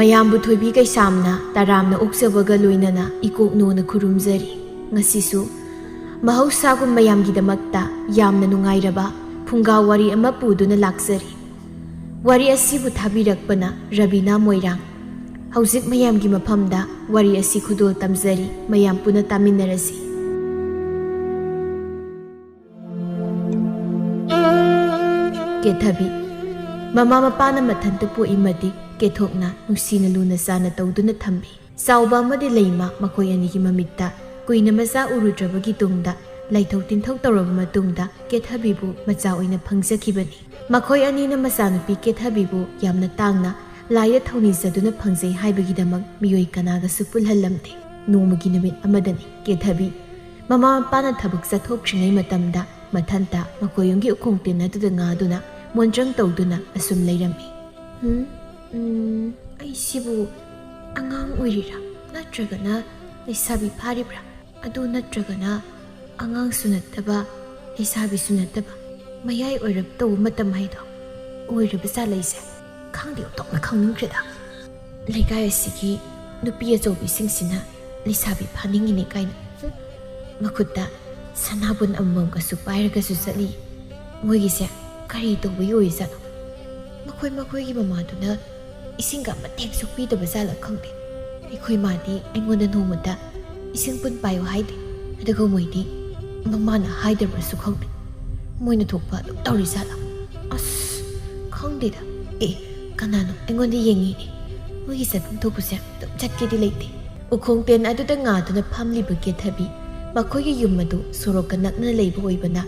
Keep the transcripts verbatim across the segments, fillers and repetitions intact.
ꯃꯌꯥꯝꯕꯨ ꯊꯣꯏꯕꯤ ꯀꯩꯁꯥꯝꯅ ꯇꯔꯥꯝꯅ ꯑꯣꯛꯆꯕꯒ ꯂꯣꯏꯅꯅ ꯏꯀꯣꯛꯅꯣꯅ ꯈꯨꯔꯨꯝꯖꯔꯤ꯫ ꯉꯁꯤꯁꯨ ꯃꯍꯧꯁꯥꯒꯨꯝ ꯃꯌꯥꯝꯒꯤꯗꯃꯛꯇ ꯌꯥꯝꯅ ꯅꯨꯡꯉꯥꯏꯔꯕ ꯐꯨꯡꯒꯥ ꯋꯥꯔꯤ ꯑꯃ ꯄꯨꯗꯨꯅ ꯂꯥꯛꯆꯔꯤ꯫ ꯋꯥꯔꯤ ꯑꯁꯤꯕꯨ ꯊꯥꯕꯤꯔꯛꯄꯅ ꯔꯕꯤꯅꯥ ꯃꯣꯏꯔꯥꯡ꯫ ꯍꯧꯖꯤꯛ ꯃꯌꯥꯝꯒꯤ ꯃꯐꯝꯗ ꯋꯥꯔꯤ ꯑꯁꯤ ꯈꯨꯗꯣꯜ ꯇꯝꯖꯔꯤ, ꯃꯌꯥꯝ ꯄꯨꯟꯅ ꯇꯥꯃꯤꯟꯅꯔꯁꯤ꯫ ꯀꯦꯊꯕꯤ꯫ ꯃꯃꯥ ꯃꯄꯥꯅ ꯃꯊꯟꯇ ꯄꯣꯛꯏ ꯃꯇꯤꯛ ꯀꯦꯊꯣꯛꯅ ꯅꯨꯡꯁꯤꯅ ꯂꯨꯅ ꯆꯥꯅ ꯇꯧꯗꯨꯅ ꯊꯝꯕꯤ꯫ ꯆꯥꯎꯕ ꯑꯃꯗꯤ ꯂꯩꯃ ꯃꯈꯣꯏ ꯑꯅꯤꯒꯤ ꯃꯃꯤꯠꯇ ꯀꯨꯏꯅ ꯃꯆꯥ ꯎꯔꯨꯗ꯭ꯔꯕꯒꯤ ꯇꯨꯡꯗ ꯂꯥꯏꯊꯣꯛ ꯇꯤꯟꯊꯧ ꯇꯧꯔꯕ ꯃꯇꯨꯡꯗ ꯀꯦꯊꯕꯤꯕꯨ ꯃꯆꯥ ꯑꯣꯏꯅ ꯐꯪꯖꯈꯤꯕꯅꯤ꯫ ꯃꯈꯣꯏ ꯑꯅꯤꯅ ꯃꯆꯥꯅꯨꯄꯤ ꯀꯦꯊꯕꯤꯕꯨ ꯌꯥꯝꯅ ꯇꯥꯡꯅ ꯂꯥꯏꯗ ꯊꯧꯅꯤꯖꯗꯨꯅ ꯐꯪꯖꯩ ꯍꯥꯏꯕꯒꯤꯗꯃꯛ ꯃꯤꯑꯣꯏ ꯀꯅꯥꯒꯁꯨ ꯄꯨꯜꯍꯜꯂꯝꯗꯦ꯫ ꯅꯣꯡꯃꯒꯤ ꯅꯨꯃꯤꯠ ꯑꯃꯗꯅꯤ ꯀꯦꯊꯕꯤ ꯃꯃꯥ ꯃꯄꯥꯅ ꯊꯕꯛ ꯆꯠꯊꯣꯛꯇ꯭ꯔꯤꯉꯩ ꯃꯇꯝꯗ ꯃꯊꯟꯇ ꯃꯈꯣꯏ ꯌꯨꯝꯒꯤ ꯎꯈꯣꯡ ꯇꯦꯟ ꯑꯗꯨꯗ ꯉꯥꯗꯨꯅ ꯃꯣꯟꯗ꯭ꯔꯪ ꯇꯧꯗꯨꯅ ꯑꯁꯨꯝ ꯂꯩꯔꯝꯃꯤ꯫ "ꯍꯨꯝ, ꯎꯝ, ꯑꯩꯁꯤꯕꯨ ꯑꯉꯥꯡ ꯑꯣꯏꯔꯤꯔꯥ? ꯅꯠꯇ꯭ꯔꯒꯅ ꯂꯩꯁꯥꯕꯤ ꯐꯥꯔꯤꯕ꯭ꯔꯥ? ꯑꯗꯨ ꯅꯠꯇ꯭ꯔꯒꯅ ꯑꯉꯥꯡꯁꯨ ꯅꯠꯇꯕ, ꯂꯩꯁꯥꯕꯤꯁꯨ ꯅꯠꯇꯕ, ꯃꯌꯥꯏ ꯑꯣꯏꯔꯞ ꯇꯧꯕ ꯃꯇꯝ ꯍꯥꯏꯗꯣ ꯑꯣꯏꯔꯕ ꯖꯥꯠꯂ ꯑꯩꯁꯦ? ꯈꯪꯗꯦ, ꯑꯣꯟꯊꯣꯛꯅ ꯈꯪꯅꯤꯡꯈ꯭ꯔꯦꯗ꯫ ꯂꯩꯀꯥꯏ ꯑꯁꯤꯒꯤ ꯅꯨꯄꯤ ꯑꯆꯧꯕꯤꯁꯤꯡꯁꯤꯅ ꯂꯩꯁꯥꯕꯤ ꯐꯥꯅꯤꯡꯉꯤꯅꯦ ꯀꯥꯏꯅ꯫ ꯍꯨꯝ, ꯃꯈꯨꯠꯇ ꯁꯅꯥꯕꯨꯟ ꯑꯃꯃꯝꯒꯁꯨ ꯄꯥꯏꯔꯒꯁꯨ ꯆꯠꯂꯤ꯫ ꯃꯣꯏꯒꯤꯁꯦ ꯀꯔꯤ ꯇꯧꯕꯒꯤ ꯑꯣꯏꯖꯥꯠꯅꯣ? ꯃꯈꯣꯏ ꯃꯈꯣꯏꯒꯤ ꯃꯃꯥꯗꯨꯅ ꯏꯁꯤꯡꯒ ꯑꯃꯠꯇ ꯍꯦꯛ ꯁꯣꯛꯄꯤꯗꯕ ꯖꯥꯠꯂ ꯈꯪꯗꯦ꯫ ꯑꯩꯈꯣꯏ ꯃꯥꯗꯤ ꯑꯩꯉꯣꯟꯗ ꯅꯣꯡꯃꯇ ꯏꯁꯤꯡ ꯄꯨꯟ ꯄꯥꯏꯌꯨ ꯍꯥꯏꯗꯦ, ꯑꯗꯨꯒ ꯃꯣꯏꯗꯤ ꯃꯃꯥꯅ ꯍꯥꯏꯗꯕ꯭ꯔꯁꯨ ꯈꯪꯗꯦ, ꯃꯣꯏꯅ ꯊꯣꯛꯄ ꯑꯗꯨꯝ ꯇꯧꯔꯤ ꯖꯥꯠꯂ? ꯑꯁ, ꯈꯪꯗꯦꯗ꯫ ꯑꯦ, ꯀꯅꯥꯅꯣ ꯑꯩꯉꯣꯟꯗ ꯌꯦꯡꯉꯤꯅꯦ? ꯃꯣꯏꯒꯤ ꯆꯠꯐꯝ ꯊꯣꯛꯄꯁꯦ ꯑꯗꯨꯝ ꯆꯠꯀꯦꯗꯤ ꯂꯩꯇꯦ꯫ ꯎꯈꯣꯡ ꯇꯦꯟ ꯑꯗꯨꯗ ꯉꯥꯗꯨꯅ ꯐꯝꯂꯤꯕ ꯀꯦꯊꯕꯤ ꯃꯈꯣꯏꯒꯤ ꯌꯨꯝ ꯑꯗꯨ ꯁꯣꯔꯣꯛꯀ ꯅꯛꯅ ꯂꯩꯕ ꯑꯣꯏꯕꯅ,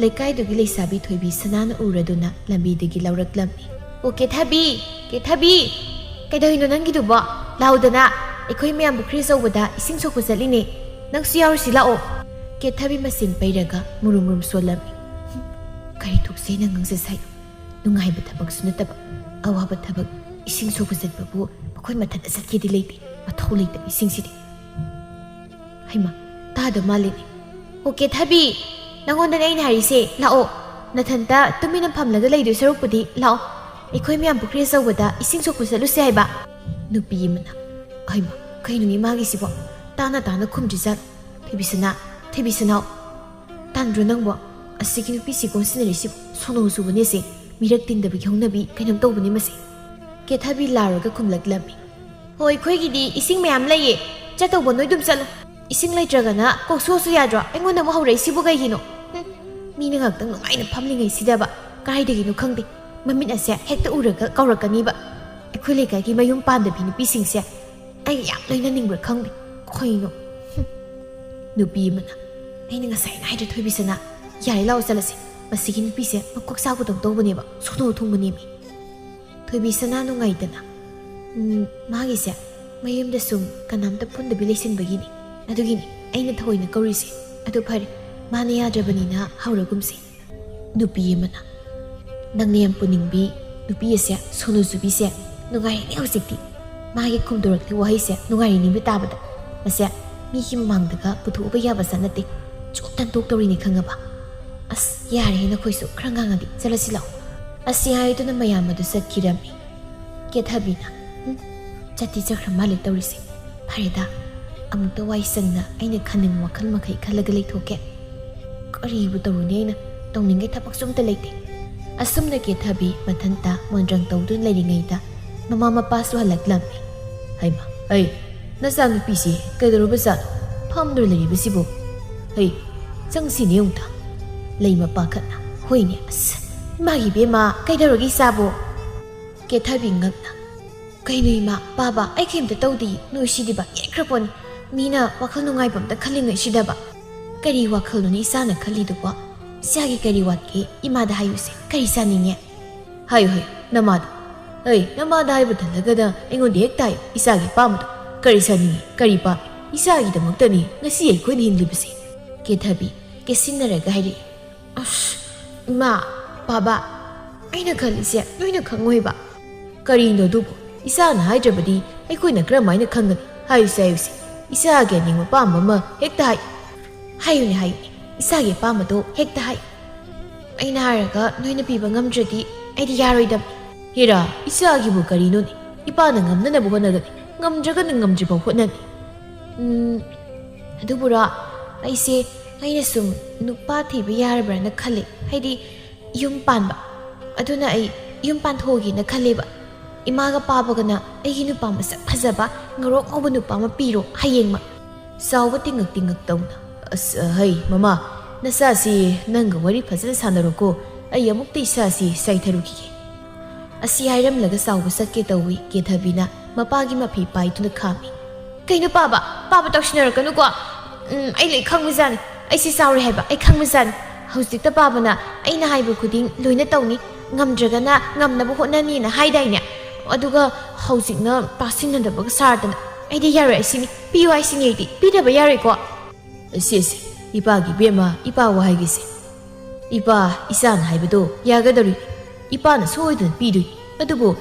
ꯂꯩꯀꯥꯏꯗꯨꯒꯤ ꯂꯩꯁꯥꯕꯤ ꯊꯣꯏꯕꯤ ꯁꯅꯥꯅ ꯎꯔꯗꯨꯅ ꯂꯝꯕꯤꯗꯒꯤ ꯂꯧꯔꯛꯂꯝꯃꯤ꯫ "ꯑꯣ ꯀꯦꯊꯕꯤ, ꯀꯦꯊꯕꯤ, ꯀꯩꯗꯧꯔꯤꯅꯣ ꯅꯪꯒꯤꯗꯨꯕꯣ? ꯂꯥꯎꯗꯅ, ꯑꯩꯈꯣꯏ ꯃꯌꯥꯝ ꯄꯨꯈ꯭ꯔꯤ ꯑꯆꯧꯕꯗ ꯏꯁꯤꯡ ꯁꯣꯛꯄ ꯆꯠꯂꯤꯅꯦ, ꯅꯪꯁꯨ ꯌꯥꯎꯔꯨꯁꯤ ꯂꯥꯛꯑꯣ꯫" ꯀꯦꯊꯕꯤ ꯃꯆꯤꯟ ꯄꯩꯔꯒ ꯃꯨꯔꯨꯝ ꯃꯨꯔꯨꯝ ꯁꯣꯜꯂꯝꯃꯤ꯫ "ꯍꯨꯝ, ꯀꯔꯤ ꯊꯣꯛꯁꯦꯅ ꯉꯥꯡꯖ ꯁꯥꯏꯅꯣ? ꯅꯨꯡꯉꯥꯏꯕ ꯊꯕꯛꯁꯨ ꯅꯠꯇꯕ, ꯑꯋꯥꯕ ꯊꯕꯛ, ꯏꯁꯤꯡ ꯁꯣꯛꯄ ꯆꯠꯄꯕꯨ ꯃꯈꯣꯏ ꯃꯊꯟꯇ ꯆꯠꯀꯦꯗꯤ ꯂꯩꯇꯦ, ꯃꯊꯧ ꯂꯩꯇꯕ ꯏꯁꯤꯡꯁꯤꯗꯤ꯫" ꯍꯩꯃꯥ, ꯇꯥꯗ ꯃꯥꯜꯂꯦꯅꯦ꯫ "ꯑꯣ ꯀꯦꯊꯕꯤ, ꯅꯪꯉꯣꯟꯗꯅꯦ ꯑꯩꯅ ꯍꯥꯏꯔꯤꯁꯦ, ꯂꯥꯛꯑꯣ꯫ ꯅꯊꯟꯇ ꯇꯨꯃꯤꯟꯅ ꯐꯝꯂꯒ ꯂꯩꯗꯣꯏ ꯁꯔꯨꯛꯄꯨꯗꯤ ꯂꯥꯛꯑꯣ, ꯑꯩꯈꯣꯏ ꯃꯌꯥꯝ ꯄꯨꯈ꯭ꯔꯤ ꯑꯆꯧꯕꯗ ꯏꯁꯤꯡ ꯁꯣꯛꯄ ꯆꯠꯂꯨꯁꯦ ꯍꯥꯏꯕ꯫" ꯅꯨꯄꯤ ꯑꯃꯅ, "ꯍꯩꯃ, ꯀꯩꯅꯣ ꯏꯃꯥꯒꯤꯁꯤꯕꯣ? ꯇꯥꯅ ꯇꯥꯅ ꯈꯨꯝꯗ꯭ꯔꯤꯖꯥꯠ? ꯊꯣꯏꯕꯤꯁꯅꯥ, ꯊꯣꯏꯕꯤꯁꯅꯥꯎ, ꯇꯥꯟꯗ꯭ꯔꯣ ꯅꯪꯕꯣ? ꯑꯁꯤꯒꯤ ꯅꯨꯄꯤꯁꯤ ꯀꯣꯟꯁꯤꯟꯅꯔꯤꯁꯤꯕꯣ? ꯁꯣꯅꯣ ꯆꯨꯕꯅꯦ ꯁꯤ꯫ ꯃꯤꯔꯛ ꯇꯤꯟꯗꯕꯒꯤ ꯍꯧꯅꯕꯤ ꯀꯩꯅꯣꯝ ꯇꯧꯕꯅꯦ ꯃꯁꯤ꯫" ꯀꯦꯊꯕꯤ ꯂꯥꯎꯔꯒ ꯈꯨꯝꯂꯛꯂꯝꯃꯤ꯫ "ꯍꯣꯏ, ꯑꯩꯈꯣꯏꯒꯤꯗꯤ ꯏꯁꯤꯡ ꯃꯌꯥꯝ ꯂꯩꯌꯦ꯫ ꯆꯠꯇꯧꯕ ꯅꯣꯏ ꯑꯗꯨꯝ ꯆꯠꯂꯣ꯫ ꯏꯁꯤꯡ ꯂꯩꯇ꯭ꯔꯒꯅ ꯀꯧꯁꯨꯁꯨ ꯌꯥꯗ꯭ꯔꯣ? ꯑꯩꯉꯣꯟꯗ ꯑꯃꯨꯛ ꯍꯧꯔꯛꯏꯁꯤꯕꯨ ꯀꯩꯒꯤꯅꯣ? ꯍꯨꯝ, ꯃꯤꯅ ꯉꯥꯛꯇꯪ ꯅꯨꯡꯉꯥꯏꯅ ꯐꯝꯂꯤꯉꯩꯁꯤꯗꯕ ꯀꯥꯏꯗꯒꯤꯅꯣ ꯈꯪꯗꯦ, ꯃꯃꯤꯠ ꯑꯁꯦ ꯍꯦꯛꯇ ꯎꯔꯒ ꯀꯧꯔꯛꯀꯅꯤꯕ꯫ ꯑꯩꯈꯣꯏ ꯂꯩꯀꯥꯏꯒꯤ ꯃꯌꯨꯝ ꯄꯥꯟꯗꯕꯤ ꯅꯨꯄꯤꯁꯤꯡꯁꯦ ꯑꯩ ꯌꯥꯝ ꯂꯣꯏꯅꯅꯤꯡꯕ꯭ꯔꯥ ꯈꯪꯗꯦ꯫ ꯀꯩꯅꯣ?" ꯍꯨꯝ꯫ ꯅꯨꯄꯤ ꯑꯃꯅ, "ꯑꯩꯅ ꯉꯁꯥꯏꯅ ꯍꯥꯏꯗ꯭ꯔ ꯊꯣꯏꯕꯤꯁꯅꯥ? ꯌꯥꯔꯦ, ꯂꯥꯛꯑꯣ ꯆꯠꯂꯁꯤ꯫ ꯃꯁꯤꯒꯤ ꯅꯨꯄꯤꯁꯦ ꯃꯀꯣꯛ ꯆꯥꯛꯄꯗꯧ ꯇꯧꯕꯅꯦꯕ, ꯁꯣꯅꯣ ꯊꯨꯡꯕꯅꯦꯃꯤ꯫" ꯊꯣꯏꯕꯤꯁꯅꯥ ꯅꯨꯡꯉꯥꯏꯇꯅ, "ꯎꯝ, ꯃꯥꯒꯤꯁꯦ ꯃꯌꯨꯝꯗ ꯁꯨꯝ ꯀꯅꯥꯝꯇ ꯄꯨꯟꯗꯕꯤ ꯂꯩꯁꯤꯟꯕꯒꯤꯅꯤ꯫ ꯑꯗꯨꯒꯤꯅꯤ ꯑꯩꯅ ꯊꯑꯣꯏꯅ ꯀꯧꯔꯤꯁꯦ꯫ ꯑꯗꯨ ꯐꯔꯦ, ꯃꯥꯅ ꯌꯥꯗ꯭ꯔꯕꯅꯤꯅ ꯍꯧꯔꯒꯨꯝꯁꯦ꯫" ꯅꯨꯄꯤ ꯑꯃꯅ, "ꯅꯪꯅ ꯌꯥꯝ ꯄꯨꯅꯤꯡꯕꯤ ꯅꯨꯄꯤ ꯑꯁꯦ, ꯁꯣꯅꯨ ꯆꯨꯕꯤꯁꯦ, ꯅꯨꯡꯉꯥꯏꯔꯅꯤ ꯍꯧꯖꯤꯛꯇꯤ꯫ ꯃꯥꯒꯤ ꯈꯨꯝꯗꯣꯔꯛꯂꯤ ꯋꯥꯍꯩꯁꯦ ꯅꯨꯡꯉꯥꯏꯔꯅꯤꯕꯤ ꯇꯥꯕꯗ꯫ ꯃꯁꯦ ꯃꯤꯒꯤ ꯃꯃꯥꯡꯗꯒ ꯄꯨꯊꯣꯛꯎꯕ ꯌꯥꯕ ꯖꯥꯠ ꯅꯠꯇꯦ꯫ ꯆꯣꯞꯇꯅ ꯇꯣꯛꯇꯧꯔꯤꯅꯤ ꯈꯪꯉꯕ? ꯑꯁ, ꯌꯥꯔꯦꯍꯦ ꯅꯈꯣꯏꯁꯨ, ꯈꯔ ꯉꯥꯡꯉꯗꯤ꯫ ꯆꯠꯂꯁꯤ ꯂꯥꯛꯑꯣ꯫" ꯑꯁꯤ ꯍꯥꯏꯗꯨꯅ ꯃꯌꯥꯝ ꯑꯗꯨ ꯆꯠꯈꯤꯔꯝꯃꯤ꯫ ꯀꯦꯊꯕꯤꯅ, "ꯎꯝ, ꯆꯠꯇꯤ ꯆꯠꯈ꯭ꯔ ꯃꯥꯜꯂꯦ ꯇꯧꯔꯤꯁꯦ꯫ ꯐꯔꯦꯗ, ꯑꯃꯨꯛꯇ ꯋꯥꯏ ꯁꯪꯅ ꯑꯩꯅ ꯈꯟꯅꯤꯡꯕ ꯋꯥꯈꯜ ꯃꯈꯩ ꯈꯜꯂꯒ ꯂꯩꯊꯣꯛꯀꯦ꯫ ꯀꯔꯤꯕꯨ ꯇꯧꯔꯨꯅꯤ, ꯑꯩꯅ ꯇꯧꯅꯤꯡꯉꯥꯏ ꯊꯕꯛꯁꯨ ꯑꯝꯇ ꯂꯩꯇꯦ꯫" ꯑꯁꯨꯝꯅ ꯀꯦꯊꯕꯤ ꯃꯊꯟꯇ ꯃꯣꯟꯗ꯭ꯔꯪ ꯇꯧꯗꯨꯅ ꯂꯩꯔꯤꯉꯩꯗ ꯃꯃꯥ ꯃꯄꯥꯁꯨ ꯍꯜꯂꯛꯂꯝꯃꯤ꯫ "ꯍꯩꯃ, ꯑꯩ, ꯅꯆꯥꯅꯨꯄꯤꯁꯤ ꯀꯩꯗꯧꯔꯕꯖꯥꯠꯅꯣ? ꯐꯝꯗꯨꯅ ꯂꯩꯔꯤꯕꯁꯤꯕꯨ? ꯍꯩ, ꯆꯪꯁꯤꯅꯦ ꯑꯃꯨꯛꯇ꯫" ꯂꯩꯃ ꯄꯥꯈꯠꯅ, "ꯍꯣꯏꯅꯦ, ꯑꯁ, ꯏꯃꯥꯒꯤ ꯏꯕꯦꯝꯃ, ꯀꯩꯗꯧꯔꯒꯦ ꯏꯆꯥꯕꯨ?" ꯀꯦꯊꯕꯤ ꯉꯛꯅ, "ꯀꯩꯅꯣ ꯏꯃꯥ, ꯄꯥꯕ, ꯑꯩ ꯀꯩꯝꯇ ꯇꯧꯗꯦ, ꯅꯣꯏ ꯁꯤꯗꯤꯕ ꯌꯦꯛꯈ꯭ꯔꯄꯣꯠꯅꯤ꯫ ꯃꯤꯅ ꯋꯥꯈꯜ ꯅꯨꯡꯉꯥꯏꯕ ꯑꯝꯇ ꯈꯜꯂꯤꯉꯩꯁꯤꯗꯕ꯫ ꯀꯔꯤ ꯋꯥꯈꯜꯅꯣꯅꯦ ꯏꯆꯥꯅ ꯈꯜꯂꯤꯗꯨꯕꯣ? ꯏꯆꯥꯒꯤ ꯀꯔꯤ ꯋꯥꯠꯀꯦ? ꯏꯃꯥꯗ ꯍꯥꯏꯌꯨꯁꯦ, ꯀꯔꯤ ꯆꯥꯅꯤꯡꯉꯦ?" "ꯍꯥꯏꯌꯨ, ꯍꯥꯏꯌꯨ, ꯅꯃꯥꯗ꯫ ꯍꯩ, ꯅꯃꯥꯗ ꯍꯥꯏꯕ ꯇꯜꯂꯒꯅ ꯑꯩꯉꯣꯟꯗ ꯍꯦꯛꯇ ꯍꯥꯏꯌꯨ, ꯏꯆꯥꯒꯤ ꯑꯄꯥꯝꯕꯗꯣ꯫ ꯀꯔꯤ ꯆꯥꯅꯤꯡꯉꯤ, ꯀꯔꯤ ꯄꯥꯝꯃꯤ? ꯏꯆꯥꯒꯤꯗꯃꯛꯇꯅꯤ ꯉꯁꯤ ꯑꯩꯈꯣꯏꯅ ꯍꯤꯡꯂꯤꯕꯁꯦ꯫" ꯀꯦꯊꯕꯤ ꯀꯦꯁꯤꯟꯅꯔꯒ ꯍꯥꯏꯔꯛꯏ꯫ "ꯑꯁ, ꯏꯃꯥ, ꯄꯥꯕ, ꯑꯩꯅ ꯈꯜꯂꯤꯁꯦ ꯅꯣꯏꯅ ꯈꯪꯉꯣꯏꯕ꯫" "ꯀꯔꯤꯅꯣ ꯑꯗꯨꯕꯨ? ꯏꯆꯥꯅ ꯍꯥꯏꯗ꯭ꯔꯕꯗꯤ ꯑꯩꯈꯣꯏꯅ ꯀꯔꯝꯍꯥꯏꯅ ꯈꯪꯒꯅꯤ? ꯍꯥꯏꯌꯨꯁꯦ, ꯍꯥꯏꯌꯨꯁꯦ, ꯏꯆꯥꯒꯤ ꯑꯅꯤꯡꯕ ꯑꯄꯥꯝꯕ ꯑꯃ ꯍꯦꯛꯇ ꯍꯥꯏꯌꯨ꯫" "ꯍꯥꯏꯌꯨꯅꯦ, ꯍꯥꯏꯌꯨꯅꯦ, ꯏꯆꯥꯒꯤ ꯑꯄꯥꯝꯕꯗꯣ ꯍꯦꯛꯇ ꯍꯥꯏꯌꯨ꯫ ꯑꯩꯅ ꯍꯥꯏꯔꯒ ꯅꯣꯏꯅ ꯄꯤꯕ ꯉꯝꯗ꯭ꯔꯗꯤ ꯑꯩꯗꯤ ꯌꯥꯔꯣꯏꯗꯕꯅꯤ꯫" "ꯍꯦꯔꯥ, ꯏꯆꯥꯒꯤꯕꯨ ꯀꯔꯤꯅꯣꯅꯦ? ꯏꯄꯥꯅ ꯉꯝꯅꯅꯕ ꯍꯣꯠꯅꯒꯅꯤ, ꯉꯝꯗ꯭ꯔꯒꯅ ꯉꯝꯗ꯭ꯔꯤꯐꯥꯎ ꯍꯣꯠꯅꯅꯤ꯫ ꯎꯝ, ꯑꯗꯨꯕꯨꯔꯣ, ꯑꯩꯁꯦ, ꯑꯩꯅ ꯁꯨꯝ ꯅꯨꯄꯥ ꯊꯤꯕ ꯌꯥꯔꯕ꯭ꯔꯥꯅ ꯈꯜꯂꯤ꯫ ꯍꯥꯏꯗꯤ, ꯌꯨꯝ ꯄꯥꯟꯕ꯫ ꯑꯗꯨꯅ ꯑꯩ ꯌꯨꯝ ꯄꯥꯟꯊꯣꯛꯑꯒꯦꯅ ꯈꯜꯂꯦꯕ꯫ ꯏꯃꯥꯒ ꯄꯥꯕꯒꯅ ꯑꯩꯒꯤ ꯅꯨꯄꯥ ꯃꯁꯛ ꯐꯖꯕ, ꯉꯧꯔꯣꯛ ꯉꯧꯕ ꯅꯨꯄꯥ ꯑꯃ ꯄꯤꯔꯣ ꯍꯌꯦꯡꯃꯛ꯫ ꯆꯥꯎꯕ ꯇꯤꯡꯉꯛ ꯇꯤꯡꯉꯛ ꯇꯧꯅ, "ꯑꯁ, ꯍꯩ, ꯃꯃꯥ, ꯅꯆꯥꯁꯤ ꯅꯪꯒ ꯋꯥꯔꯤ ꯐꯖꯅ ꯁꯥꯟꯅꯔꯣꯀꯣ꯫ ꯑꯩ ꯑꯃꯨꯛꯇ ꯏꯁꯥꯁꯤ ꯆꯥꯏꯊꯔꯨꯈꯤꯒꯦ꯫" ꯑꯁꯤ ꯍꯥꯏꯔꯝꯂꯒ ꯆꯥꯎꯕ ꯆꯠꯀꯦ ꯇꯧꯏ꯫ ꯀꯦꯊꯕꯤꯅ ꯃꯄꯥꯒꯤ ꯃꯐꯤ ꯄꯥꯏꯗꯨꯅ ꯈꯥꯝꯃꯤ꯫ "ꯀꯩꯅꯣ ꯄꯥꯕ? ꯄꯥꯕ ꯇꯧꯁꯤꯟꯅꯔꯛꯀꯅꯨꯀꯣ꯫ ꯎꯝ, ꯑꯩ ꯂꯣꯏ ꯈꯪꯕꯖꯥꯠꯅꯤ꯫ ꯑꯩꯁꯤ ꯆꯥꯎꯔꯦ ꯍꯥꯏꯕ ꯑꯩ ꯈꯪꯕꯖꯥꯠꯅꯤ꯫ ꯍꯧꯖꯤꯛꯇ ꯄꯥꯕꯅ ꯑꯩꯅ ꯍꯥꯏꯕ ꯈꯨꯗꯤꯡ ꯂꯣꯏꯅ ꯇꯧꯅꯤ, ꯉꯝꯗ꯭ꯔꯒꯅ ꯉꯝꯅꯕ ꯍꯣꯠꯅꯅꯤꯅ ꯍꯥꯏꯗꯥꯏꯅꯦ? ꯑꯗꯨꯒ ꯍꯧꯖꯤꯛꯅ ꯄꯥꯁꯤꯟꯅꯗꯕꯒ ꯁꯥꯔꯗꯅ꯫ ꯑꯩꯗꯤ ꯌꯥꯔꯣꯏ ꯍꯥꯏꯁꯤꯅꯤ, ꯄꯤꯌꯨ ꯍꯥꯏꯁꯤꯅꯤ, ꯑꯩꯗꯤ ꯄꯤꯗꯕ ꯌꯥꯔꯣꯏꯀꯣ꯫" "ꯁꯦ, ꯁꯦ, ꯏꯄꯥꯒꯤ ꯏꯕꯦꯝꯃ, ꯏꯄꯥ ꯋꯥ ꯍꯥꯏꯒꯦꯁꯦ꯫ ꯏꯄꯥ, ꯏꯆꯥꯅ ꯍꯥꯏꯕꯗꯣ ꯌꯥꯒꯗꯧꯔꯤ꯫ ꯏꯄꯥꯅ ꯁꯣꯏꯗꯅ ꯄꯤꯗꯣꯏꯅꯤ꯫ ꯑꯗꯨꯕꯨ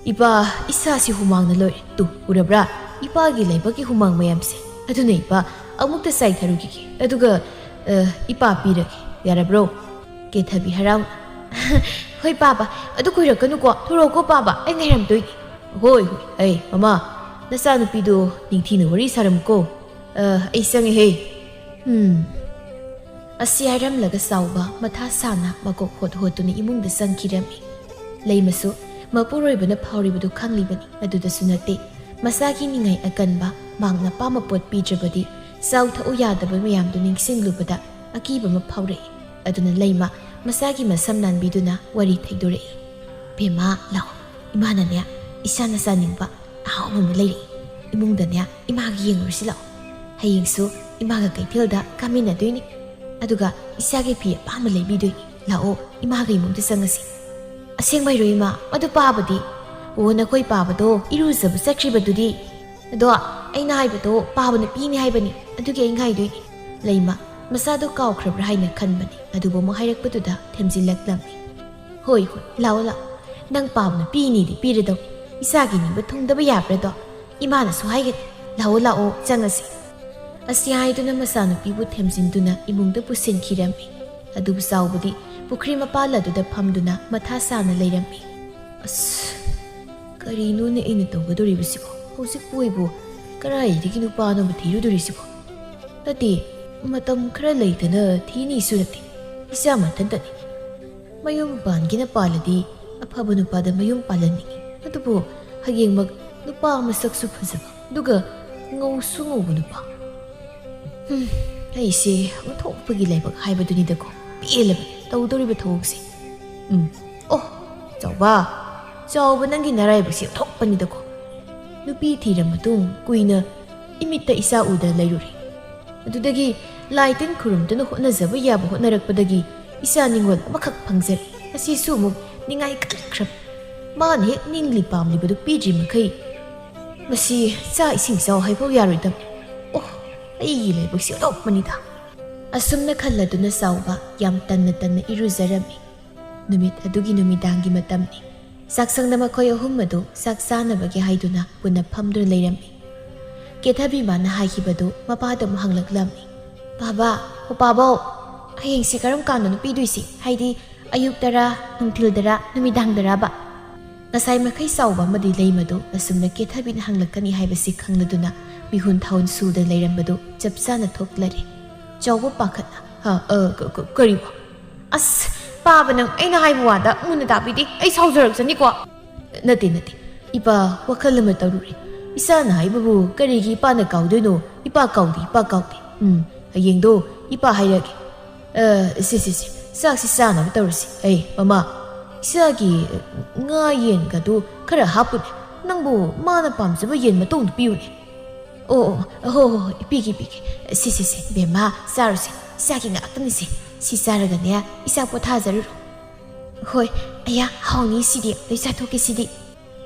ꯏꯄꯥ, ꯏꯆꯥꯁꯤ ꯍꯨꯃꯥꯡꯅ ꯂꯣꯏꯔꯦ꯫ ꯇꯨ, ꯎꯔꯕ꯭ꯔꯥ? ꯏꯄꯥꯒꯤ ꯂꯥꯏꯕꯛꯀꯤ ꯍꯨꯃꯥꯡ ꯃꯌꯥꯝꯁꯦ꯫ ꯑꯗꯨꯅ ꯏꯄꯥ, ꯑꯃꯨꯛꯇ ꯆꯥꯏꯊꯔꯨꯈꯤꯒꯦ꯫ ꯑꯗꯨꯒ, ꯑ, ꯏꯄꯥ ꯄꯤꯔꯒꯦ꯫ ꯌꯥꯔꯕ꯭ꯔꯣ?" ꯀꯦꯊꯕꯤ ꯍꯔꯥꯎ꯫ "ꯍꯣꯏ ꯄꯥꯕ, ꯑꯗꯨ ꯀꯨꯏꯔꯛꯀꯅꯨꯀꯣ꯫ ꯊꯣꯔꯛꯑꯣꯀꯣ ꯄꯥꯕ, ꯑꯩ ꯉꯥꯏꯔꯝꯗꯣꯏꯅꯤ꯫" "ꯍꯣꯏ, ꯍꯣꯏ, ꯑꯩ, ꯃꯃꯥ, ꯅꯆꯥꯅꯨꯄꯤꯗꯣ ꯅꯤꯡꯊꯤꯅ ꯋꯥꯔꯤ ꯁꯥꯔꯝꯃꯨꯀꯣ꯫ ꯑ, ꯑꯩ ꯆꯪꯉꯦꯍꯦ꯫" ꯎꯝ꯫ ꯑꯁꯤ ꯍꯥꯏꯔꯝꯂꯒ ꯆꯥꯎꯕ ꯃꯊꯥ ꯁꯥꯅ ꯃꯀꯣꯛ ꯍꯣꯠ ꯍꯣꯠꯇꯨꯅ ꯏꯃꯨꯡꯗ ꯆꯪꯈꯤꯔꯝꯃꯤ꯫ ꯂꯩꯃꯁꯨ ꯃꯄꯨꯔꯣꯏꯕꯅ ꯐꯥꯎꯔꯤꯕꯗꯨ ꯈꯪꯂꯤꯕꯅꯤ꯫ ꯑꯗꯨꯗꯁꯨ ꯅꯠꯇꯦ, ꯃꯆꯥꯒꯤ ꯅꯤꯡꯉꯥꯏ ꯑꯀꯟꯕ, ꯃꯍꯥꯛꯅ ꯑꯄꯥꯝꯕ ꯄꯣꯠ ꯄꯤꯗ꯭ꯔꯕꯗꯤ ꯆꯥꯎ ꯊꯛꯎ ꯌꯥꯗꯕ ꯃꯌꯥꯝꯗꯨ ꯅꯤꯡꯁꯤꯡꯂꯨꯕꯗ ꯑꯀꯤꯕ ꯑꯃ ꯐꯥꯎꯔꯛꯏ꯫ ꯑꯗꯨꯅ ꯂꯩꯃ ꯃꯆꯥꯒꯤ ꯃꯁꯝ ꯅꯥꯟꯕꯤꯗꯨꯅ ꯋꯥꯔꯤ ꯊꯩꯗꯣꯔꯛꯏ꯫ "ꯕꯦꯝꯃ, ꯂꯥꯛꯑꯣ꯫ ꯏꯃꯥꯅꯅꯦ, ꯏꯆꯥꯅ ꯆꯥꯅꯤꯡꯕ ꯑꯍꯥꯎꯕ ꯑꯃ ꯂꯩꯔꯛꯏ꯫ ꯏꯃꯨꯡꯗꯅꯦ, ꯏꯃꯥꯒꯤ ꯌꯦꯡꯉꯨꯔꯁꯤ ꯂꯥꯛꯑꯣ꯫ ꯍꯌꯦꯡꯁꯨ ꯏꯃꯥꯒ ꯀꯩꯊꯦꯜꯗ ꯀꯥꯃꯤꯟꯅꯗꯣꯏꯅꯤ꯫ ꯑꯗꯨꯒ ꯏꯆꯥꯒꯤ ꯐꯤ ꯑꯄꯥꯝꯕ ꯂꯩꯕꯤꯗꯣꯏꯅꯤ꯫ ꯂꯥꯛꯑꯣ, ꯏꯃꯥꯒ ꯏꯃꯨꯡꯗ ꯆꯪꯉꯁꯤ꯫" "ꯑꯁꯦꯡꯕꯩꯔꯣ ꯏꯃꯥ? ꯑꯗꯨ ꯄꯥꯕꯗꯤ?" "ꯑꯣ, ꯅꯈꯣꯏ ꯄꯥꯕꯗꯣ ꯏꯔꯨꯖꯕ ꯆꯠꯈ꯭ꯔꯤꯕꯗꯨꯗꯤ?" "ꯑꯗꯣ ꯑꯩꯅ ꯍꯥꯏꯕꯗꯣ ꯄꯥꯕꯅ ꯄꯤꯅꯤ ꯍꯥꯏꯕꯅꯤ, ꯑꯗꯨꯒꯤ ꯑꯩ ꯉꯥꯏꯗꯣꯏꯅꯤ꯫" ꯂꯩꯃ ꯃꯆꯥꯗꯣ ꯀꯥꯎꯈ꯭ꯔꯕ꯭ꯔꯥ ꯍꯥꯏꯅ ꯈꯟꯕꯅꯤ꯫ ꯑꯗꯨꯕꯨ ꯑꯃꯨꯛ ꯍꯥꯏꯔꯛꯄꯗꯨꯗ ꯊꯦꯝꯖꯤꯜꯂꯛꯂꯝꯃꯤ꯫ "ꯍꯣꯏ, ꯍꯣꯏ, ꯂꯥꯛꯑꯣ, ꯂꯥꯛꯑꯣ꯫ ꯅꯪ ꯄꯥꯕꯅ ꯄꯤꯅꯤꯗꯤ ꯄꯤꯔꯗꯧ꯫ ꯏꯆꯥꯒꯤ ꯅꯤꯡꯕ ꯊꯨꯡꯗꯕ ꯌꯥꯕ꯭ꯔꯗꯣ? ꯏꯃꯥꯅꯁꯨ ꯍꯥꯏꯒꯅꯤ꯫ ꯂꯥꯛꯑꯣ, ꯂꯥꯛꯑꯣ, ꯆꯪꯉꯁꯤ꯫" ꯑꯁꯤ ꯍꯥꯏꯗꯨꯅ ꯃꯆꯥꯅꯨꯄꯤꯕꯨ ꯊꯦꯝꯖꯤꯟꯗꯨꯅ ꯏꯃꯨꯡꯗ ꯄꯨꯁꯤꯟꯈꯤꯔꯝꯃꯤ꯫ ꯑꯗꯨꯕꯨ ꯆꯥꯎꯕꯗꯤ ꯄꯨꯈ꯭ꯔꯤ ꯃꯄꯥꯜ ꯑꯗꯨꯗ ꯐꯝꯗꯨꯅ ꯃꯊꯥ ꯁꯥꯅ ꯂꯩꯔꯝꯃꯤ꯫ "ꯑꯁ, ꯀꯔꯤꯅꯣꯅꯦ ꯑꯩꯅ ꯇꯧꯒꯗꯧꯔꯤꯕꯁꯤꯕꯣ? ꯍꯧꯖꯤꯛꯄꯨ ꯑꯩꯕꯨ ꯀꯗꯥꯏꯗꯒꯤ ꯅꯨꯄꯥꯅꯣꯕꯨ ꯊꯤꯔꯨꯗꯣꯔꯤꯁꯤꯕꯣ? ꯅꯠꯇꯦ, ꯃꯇꯝ ꯈꯔ ꯂꯩꯇꯅ ꯊꯤꯅꯤꯁꯨ ꯅꯠꯇꯦ, ꯏꯆꯥ ꯃꯊꯟꯇꯅꯤ꯫ ꯃꯌꯨꯝ ꯄꯥꯟꯒꯦꯅ ꯄꯥꯜꯂꯗꯤ ꯑꯐꯕ ꯅꯨꯄꯥꯗ ꯃꯌꯨꯝ ꯄꯥꯜꯍꯟꯅꯤꯡꯉꯤ꯫ ꯑꯗꯨꯕꯨ ꯍꯌꯦꯡꯃꯛ ꯅꯨꯄꯥ ꯃꯁꯛꯁꯨ ꯐꯖꯕ, ꯑꯗꯨꯒ ꯉꯧꯁꯨ ꯉꯧꯕ ꯅꯨꯄꯥ꯫ ꯍꯨꯝ, ꯑꯩꯁꯦ ꯑꯣꯟꯊꯣꯛꯄꯒꯤ ꯂꯥꯏꯕꯛ ꯍꯥꯏꯕꯗꯨꯅꯤꯗꯀꯣ꯫ ꯄꯦꯜꯂꯕꯅꯤ ꯇꯧꯗꯧꯔꯤꯕ ꯊꯕꯛꯁꯦ꯫ ꯎꯝ, ꯑꯣ, ꯆꯥꯎꯕ, ꯆꯥꯎꯕ, ꯅꯪꯒꯤ ꯅꯔꯥꯏꯕꯛꯁꯦ ꯑꯣꯟꯊꯣꯛꯄꯅꯤꯗꯀꯣ꯫ ꯅꯨꯄꯤ ꯊꯤꯔ ꯃꯇꯨꯡ ꯀꯨꯏꯅ ꯏꯃꯤꯠꯇ ꯏꯆꯥ ꯎꯗ ꯂꯩꯔꯨꯔꯦ꯫ ꯑꯗꯨꯗꯒꯤ ꯂꯥꯏ ꯇꯤꯟ ꯈꯨꯔꯨꯝꯗꯨꯅ ꯍꯣꯠꯅꯖꯕ ꯌꯥꯕ ꯍꯣꯠꯅꯔꯛꯄꯗꯒꯤ ꯏꯆꯥ ꯅꯤꯉꯣꯜ ꯑꯃꯈꯛ ꯐꯪꯖꯔꯦ꯫ ꯑꯁꯤꯁꯨ ꯑꯃꯨꯛ ꯅꯤꯡꯉꯥꯏ ꯀꯟꯈ꯭ꯔꯕ꯫ ꯃꯥꯅ ꯍꯦꯛ ꯅꯤꯡꯂꯤ ꯄꯥꯝꯂꯤꯕꯗꯨ ꯄꯤꯗ꯭ꯔꯤ ꯃꯈꯩ ꯃꯁꯤ ꯆꯥꯛ ꯏꯁꯤꯡ ꯆꯥꯎ ꯍꯥꯏꯐꯥꯎ ꯌꯥꯔꯣꯏꯗꯕꯅꯤ꯫ ꯑꯣ, ꯑꯩꯒꯤ ꯂꯥꯏꯕꯛꯁꯤ ꯑꯣꯟꯊꯣꯛꯄꯅꯤꯗ꯫ ꯑꯁꯨꯝꯅ ꯈꯜꯂꯗꯨꯅ ꯆꯥꯎꯕ ꯌꯥꯝ ꯇꯟꯅ ꯇꯟꯅ ꯏꯔꯨꯖꯔꯝꯃꯤ꯫ ꯅꯨꯃꯤꯠ ꯑꯗꯨꯒꯤ ꯅꯨꯃꯤꯗꯥꯡꯒꯤ ꯃꯇꯝꯅꯤ꯫ ꯆꯥꯛꯁꯪꯗ ꯃꯈꯣꯏ ꯑꯍꯨꯝ ꯑꯗꯨ ꯆꯥꯛ ꯆꯥꯅꯕꯒꯤ ꯍꯥꯏꯗꯨꯅ ꯄꯨꯟꯅ ꯐꯝꯗꯨꯅ ꯂꯩꯔꯝꯃꯤ꯫ ꯀꯦꯊꯕꯤ ꯃꯥꯅ ꯍꯥꯏꯈꯤꯕꯗꯨ ꯃꯄꯥꯗ ꯑꯃꯨꯛ ꯍꯪꯂꯛꯂꯝꯃꯤ꯫ "ꯕꯥꯕꯥ, ꯑꯣ ꯄꯥꯕꯧ, ꯍꯌꯦꯡꯁꯤ ꯀꯔꯝ ꯀꯥꯟꯗꯅꯣ ꯄꯤꯗꯣꯏꯁꯤ? ꯍꯥꯏꯗꯤ ꯑꯌꯨꯛꯇꯔꯥ, ꯅꯨꯡꯊꯤꯜꯗꯔꯥ, ꯅꯨꯃꯤꯗꯥꯡꯗꯔꯥꯕ?" ꯉꯁꯥꯏ ꯃꯈꯩ ꯆꯥꯎꯕ ꯑꯃꯗꯤ ꯂꯩꯃꯗꯨ ꯑꯁꯨꯝꯅ ꯀꯦꯊꯕꯤꯅ ꯍꯪꯂꯛꯀꯅꯤ ꯍꯥꯏꯕꯁꯤ ꯈꯪꯂꯗꯨꯅ ꯃꯤꯍꯨꯟ ꯊꯥꯍꯨꯟ ꯁꯨꯗꯅ ꯂꯩꯔꯝꯕꯗꯨ ꯆꯞ ꯆꯥꯅ ꯊꯣꯛꯂꯔꯦ꯫ ꯆꯥꯎꯕ ꯄꯥꯈꯠꯅ, "ꯍꯥ, ꯑ, ꯀ-, ꯀ-, ꯀꯔꯤꯕꯣ?" "ꯑꯁ, ꯄꯥꯕ ꯅꯪ ꯑꯩꯅ ꯍꯥꯏꯕ ꯋꯥꯗ ꯃꯨꯟꯅ ꯇꯥꯕꯤꯗꯦ, ꯑꯩ ꯁꯥꯎꯖꯔꯛꯆꯅꯤꯀꯣ꯫" "ꯅꯠꯇꯦ, ꯅꯠꯇꯦ, ꯏꯄꯥ ꯋꯥꯈꯜ ꯑꯃ ꯇꯧꯔꯨꯔꯦ꯫ ꯏꯆꯥꯅ ꯍꯥꯏꯕꯕꯨ ꯀꯔꯤꯒꯤ ꯏꯄꯥꯅ ꯀꯥꯎꯗꯣꯏꯅꯣ? ꯏꯄꯥ ꯀꯥꯎꯗꯦ, ꯏꯄꯥ ꯀꯥꯎꯗꯦ꯫ ꯎꯝ, ꯍꯌꯦꯡꯗꯣ ꯏꯄꯥ ꯍꯥꯏꯔꯛꯑꯒꯦ꯫ ꯑ, ꯁꯦ, ꯁꯦ, ꯁꯦ, ꯆꯥꯛꯁꯤ ꯆꯥꯅꯕ ꯇꯧꯔꯁꯤ꯫ ꯑꯩ, ꯃꯃꯥ, ꯏꯆꯥꯒꯤ ꯉꯥ ꯌꯦꯟꯒꯗꯨ ꯈꯔ ꯍꯥꯞꯄꯨꯅꯦ꯫ ꯅꯪꯕꯨ ꯃꯥꯅ ꯄꯥꯝꯖꯕ ꯌꯦꯟ ꯃꯇꯣꯡꯗꯨ ꯄꯤꯌꯨꯅꯦ꯫" "ꯑꯣ, ꯑꯣ, ꯍꯣ, ꯍꯣ, ꯍꯣꯏ, ꯄꯤꯒꯦ, ꯄꯤꯒꯦ꯫ ꯁꯦ, ꯁꯦ, ꯁꯦ, ꯕꯦꯝꯃ, ꯆꯥꯔꯨꯁꯦ꯫ ꯏꯆꯥꯒꯤ ꯉꯥꯛꯇꯅꯤꯁꯦ꯫ ꯁꯤ ꯆꯥꯔꯒꯅꯦ ꯏꯆꯥ ꯄꯣꯊꯥꯖꯔꯨꯔꯣ꯫" "ꯍꯣꯏ, ꯑꯌꯥ, ꯍꯥꯎꯅꯤ ꯁꯤꯗꯤ꯫ ꯂꯣꯏ ꯆꯥꯊꯣꯛꯀꯦ ꯁꯤꯗꯤ꯫"